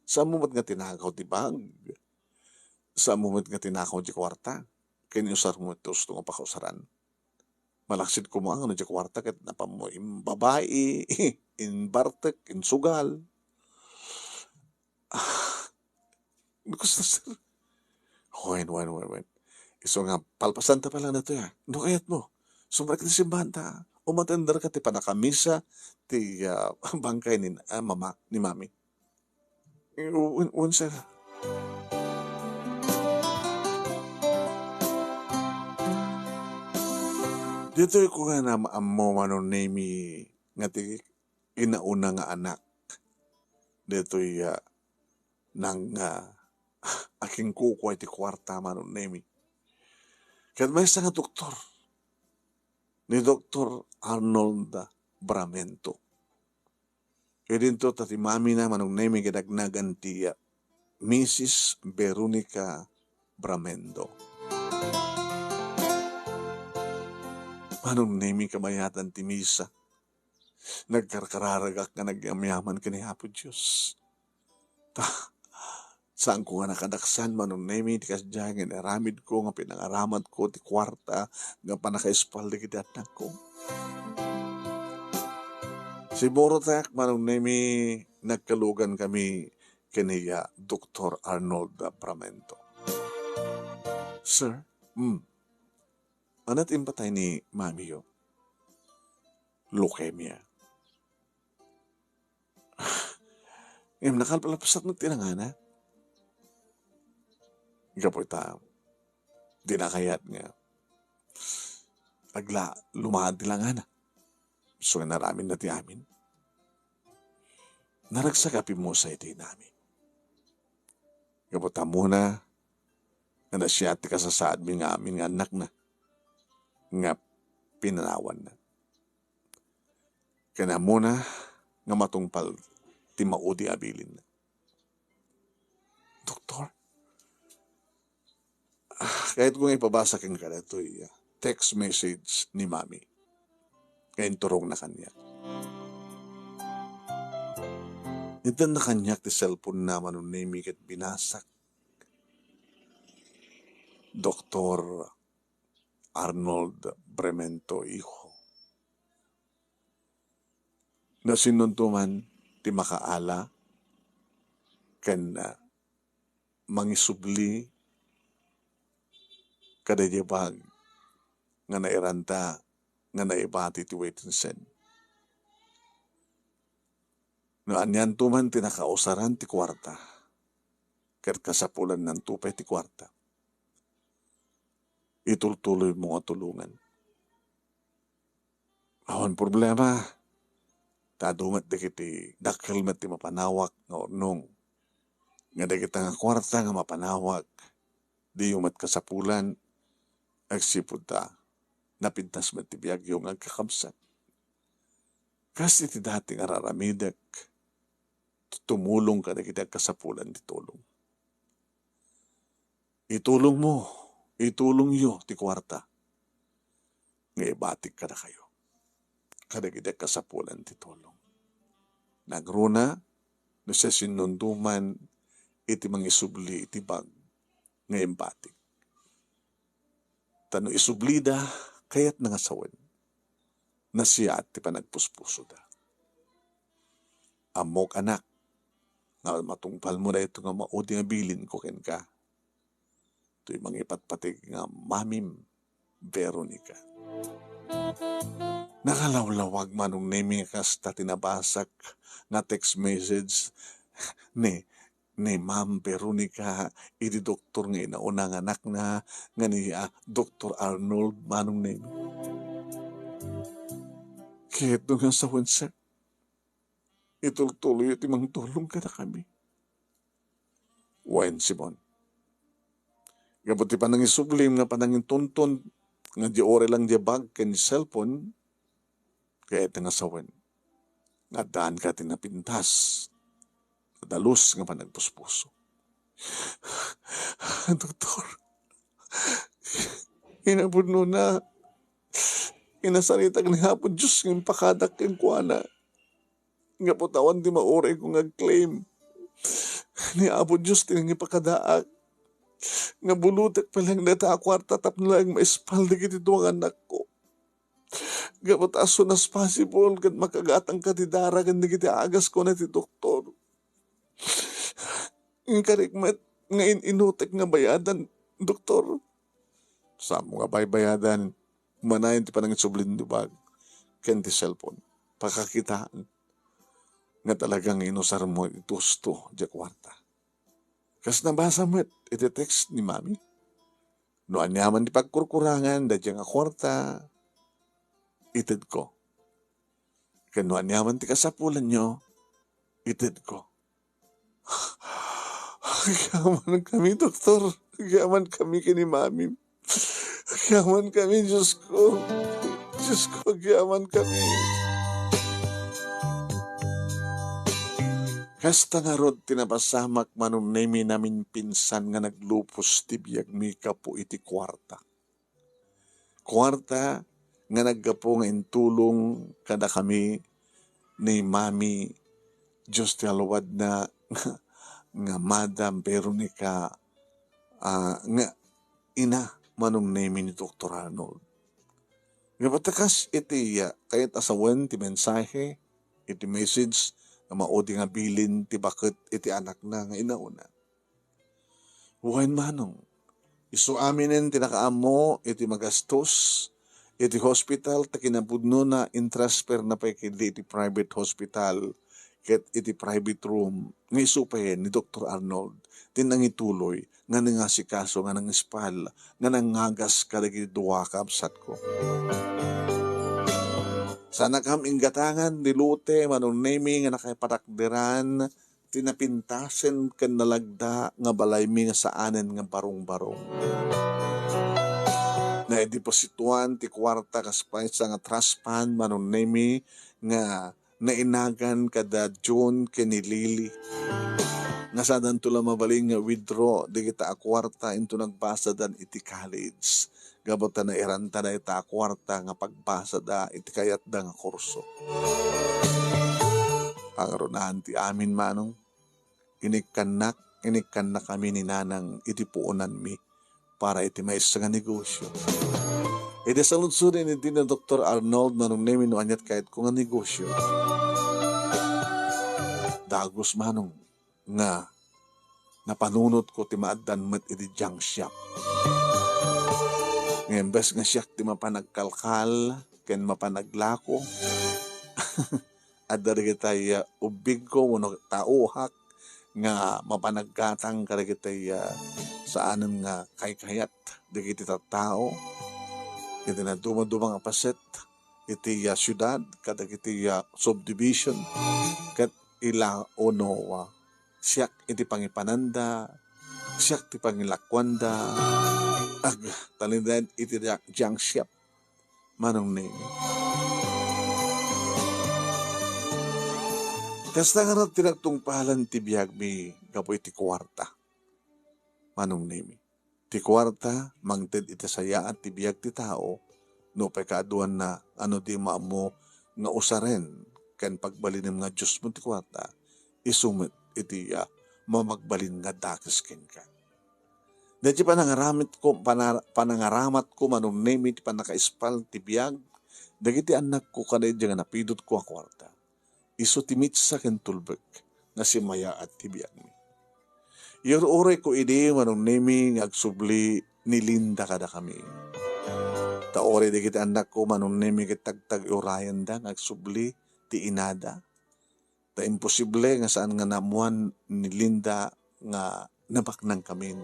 Saanmo met nga tinakaw ti bag. Saanmo met nga tinakaw ti kuarta. Ken usarmo met ti usto nga pakausaran. Malaksid koma nga no diay kuarta ket napanmo imbabai, imbartek, insugal. Ah, no kasta, sir. Wen, wen, wen, wen. Isu nga, palpasanta pa lang daytoy, a. No kayatmo, sumrek ti simbahan ta umatenderka ti panakamisa ti, ah, bangkay ni, ah, mama, ni mami. Eh, wen, wen, sir. Ditoy ko nga naammo, Manong Nemi, nga ti inauna nga anak. Ditoy, ah, nang, ah, akinkukua iti kuarta, Manong Nemi. Ket maysa nga doktor, ni Doktor Arnold Bramento. Idinto ta ti mamina, Manong Nemi, nga nagnagan ti, ah, Missus Veronica Bramendo. Manong Nemi, kabayatan ti misa, nagkarkararagak nga nagyamyaman ken ni Apo Dios. Ta, Saanko nga nakadaksan, Manong Nemi, ti kasdiay nga inaramidko nga pinangaramatko ti kuarta nga pannakaispal dagiti annakko. Siguro, Manong Nemi, nagkalugankami ken ni Doktor Arnold Bramento. Sir? Hmm. Ania ti impatay ni mamiyo? Leukemia. Ngem nakalpalapsat met ti nangana. Gapu ita, dina kayat nga agla-, lumaan ti langana. Isu nga inaramidna ti amin. Naragsak a pimmusa iti inami. Gapu ta ammona nga nasayaat ti kasasaadmi nga amin nga annakna nga pinanawanna. Ken ammona nga matungpal ti maudi a bilinna. Doktor, ah, kayatko nga ipabasa kenka daytoy, ah, text message ni Mami nga inturongna kaniak. Itedna kaniak ti cellphone-na, Manong Nemi, ket binasak. Doktor Arnold Bramento, iho. Nasinnunto man ti makaala ken, ah, mangisubli kadaydiay bag nga nairanta nga naibati ti waiting shed. No anianto man ti nakausaran ti kuarta, ket kasapulannanto pay ti kuarta, itultuloymo nga tulongan. Awan problema. Ta adu met dagiti dakkel met ti mapanawak nga urnong. Nga dagita nga kuarta nga mapanawak, diyo met kasapulan, agsipud ta napintas met ti biagyo nga agkakabsat. Kas iti dati nga raramidek, tumulong kadagiti agkasapulan ti tulong. Itulongmo, itulongyo ti kuarta nga ibatik kadakayo, kadagiti agkasapulan ti tulong. Nangruna no siasinnunto man iti mangisubli iti bag nga imbatik. Ta no isublida, kayatna nga sawen, nasayaat ti panagpuspusoda. Ammok, anak, nga matungpalmo daytoy nga maudi nga bilinko kenka. Toy mangipatpateg nga mamim, Veronica. Nakalawlawag, Manong Nemi, nga kasta ti nabasak nga text message ni, ni Ma'am Veronica iti doktor nga inauna nga anakna nga ni, ah, Doktor Arnold, Manong Nemi. Kayatko nga sawen, sir, itultuloyyo ti mangtulong kadakami. Wen, Simon, gapu ti panangisublim nga panangintuntun nga di uray lang di bag ken di cellphone, kayatna nga sawen nga addaanka ti napintas a dalus nga panagpuspuso. Doktor, kinapudnona, inasaritak ni Apo Dios nga impakadak kenkuana. Gapu ta awan ti maurayko nga agclaim. Ni Apo Dios ti nangipakadaak nga bulotek pay laeng dayta a kuarta tapno laeng maispal dagiti dua nga annakko. Gapu ta as soon as possible ket makagatangka ti dara ken dagiti agas, kuna ti doktor. Inkarik met nga in-inutek nga bayadan, doktor. Saan mo nga baybayadan? Umanayon ti panangisublin ti bag ken ti cellphone. Pakakitaan nga talaga nga inusarmo iti husto diay kuarta. Kas nabasa met iti text ni Mami, no aniaman ti pagkurkurangan daydiay nga kuarta, itedko. Ken no aniaman ti kasapulanyo, itedko. Agyamankami, doktor. Agyamankami ken ni Mami. Agyamankami, Diosko. Diosko, agyamankami. Kasta ngarud ti napasamak, Manong Nemi, naminpinsan nga naglupos ti biagmi gapu iti kuarta. Kuarta nga naggapu nga intulong kadakami ni Mami, Dios ti aluadna, nga Madam Veronica, ah, nga ina, Manong Nemi, ni Doktor Arnold. Nga ba't kas iti, ah, kayat a sawen ti mensahe, iti message, nga maudi nga bilin ti baket iti anakna nga inauna. Wen, Manong, isu aminen ti nakaammo iti magastos iti hospital, ta kinapudnona, intransferna pay ketdi iti private hospital ket iti private room nga isu pay ni Doktor Arnold ti nangituloy nga nangasikaso, nga nangispal, nga nangagas kadagiti dua a kabsatko. Saanakam inggatangan ni Lote, Manong Nemi, nga nakaipatakderan ti napintasen ken nalagda nga balaymi nga saanen nga barungbarung. Naidepositoan ti kuarta kas paysa nga trust fund, Manong Nemi, nga nainagan kada June ken ni Lily. Nga saandanto la mabalin nga withdraw dagita a kuarta inton nagbasadan iti college. Gapu ta nairanta dayta a kuarta nga pagbasada iti kayatda nga kurso. Pangrunaan ti amin, Manong, inikkannak, inikkannakami ni Nanang iti puonanmi para iti maysa nga negosyo. Iti saludsod ni Doktor Arnold, Manong Nemi, no aniat kayatko nga negosyo. Dagus, Manong, nga napanunotko ti maaddan met iti junk shop. Nga imbes nga siak ti mapan agkalkal ken mapan aglako, adda dagitay, ah, ubbigko wenno tauhak nga mapan aggatang kadagitay, ah, saanen nga kaykayat dagiti tattao iti nadumaduma nga paset iti, ah, siudad kadagiti, ah, subdivision ket ila ono, ah, siak iti pangipananda, siak ti pangilakuanda, agtalinaed iti junk shop, Manong Nemi. Kasta ngarud ti nagtungpalan ti biagmi gapu iti kuarta, Manong Nemi. Ti kuarta, mangted iti sayaat ti biag ti tao, nupay kaaduanna a no di maammo nga usaren ken pagbalinem nga Diosmo ti kuarta, isu met iti, ah, mamagbalin nga dakes kenka. Daydi panangaramitko, pana-, panangaramatko, Manong Nemi, ti pannakaispal ti biag dagiti annakko kada idiay nga napidutko a kuarta. Isu ti mitsa ken tulbek nga simmayaat ti biagmi. Iyur-urayko idi, Manong Nemi, nga agsubli ni Linda kadakami. Ta uray dagiti annakko, Manong Nemi, ket tagtag-urayenda nga agsubli ti inada. Ta imposible nga saan nga naammoan ni Linda nga nabaknangkamin.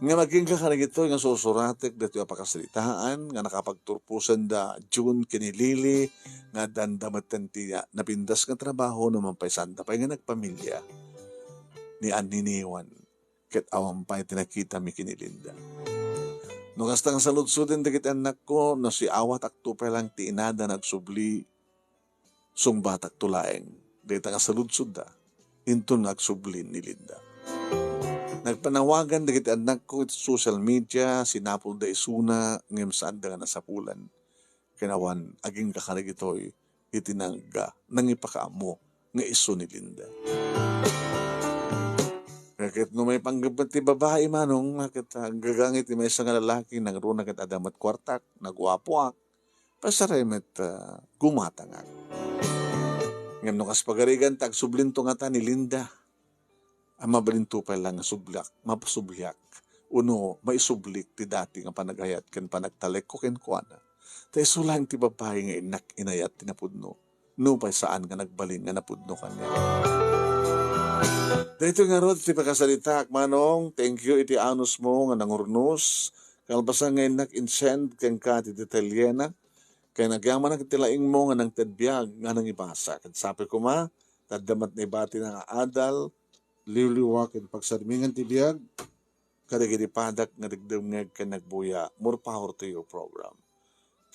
Ngem agingga kadagitoy nga sursuratek daytoy a pakasaritaan nga nakapagturposen da June ken ni Lily nga addanda metten ti napintas nga trabaho no mampaysanda pay nga nagpamilia ni anniniwan ket awan pay ti nakitami ken ni Linda. No kasta nga saludsoden dagiti annakko, no siawat akto pay lang ti inada nga agsubli, sungbatakto laeng dayta nga saludsodda inton nga agsubli ni Linda. Nagpanawagan dagiti annakko iti social media, sinapulda isuna ngem saanda nga nasapulan. Ken awan agingga kadagitoy iti nangga-, nangipakaammo nga isu ni Linda. Ket no maipanggep ti babai, Manong, ket, ah, aggagang iti maysa nga lalaki, nangruna ket adda met kuartak, naguapoak, pasaray met, ah, gumatangak. Ngem no kas pagarigan ta agsublinto ngata ni Linda, a mabalinto pay lang nga subliak, mapasubliak, wenno maisublik ti dati nga panagayat ken panagtalekko kenkuana. Ta isu laeng ti babai nga innak inayat ti napudno, nupay saan nga nagbalin nga napudno kaniak. Daytoy ngarud ti pakasaritaak, Manong. Thank you iti anusmo nga nangurnos. Kalpasan nga innak insend kenka ti detalyena, ken agyamanak iti laingmo nga nangted biag nga nangibasa. Ket sapay koma, ta adda met naibatina nga adal, liwliwa ken pagsarmingan ti biag kadagiti padak nga dagdengngeg ken nagbuya. More power to your program.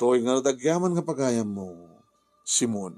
Toy nga no dagyaman nga pagayammo, Simon.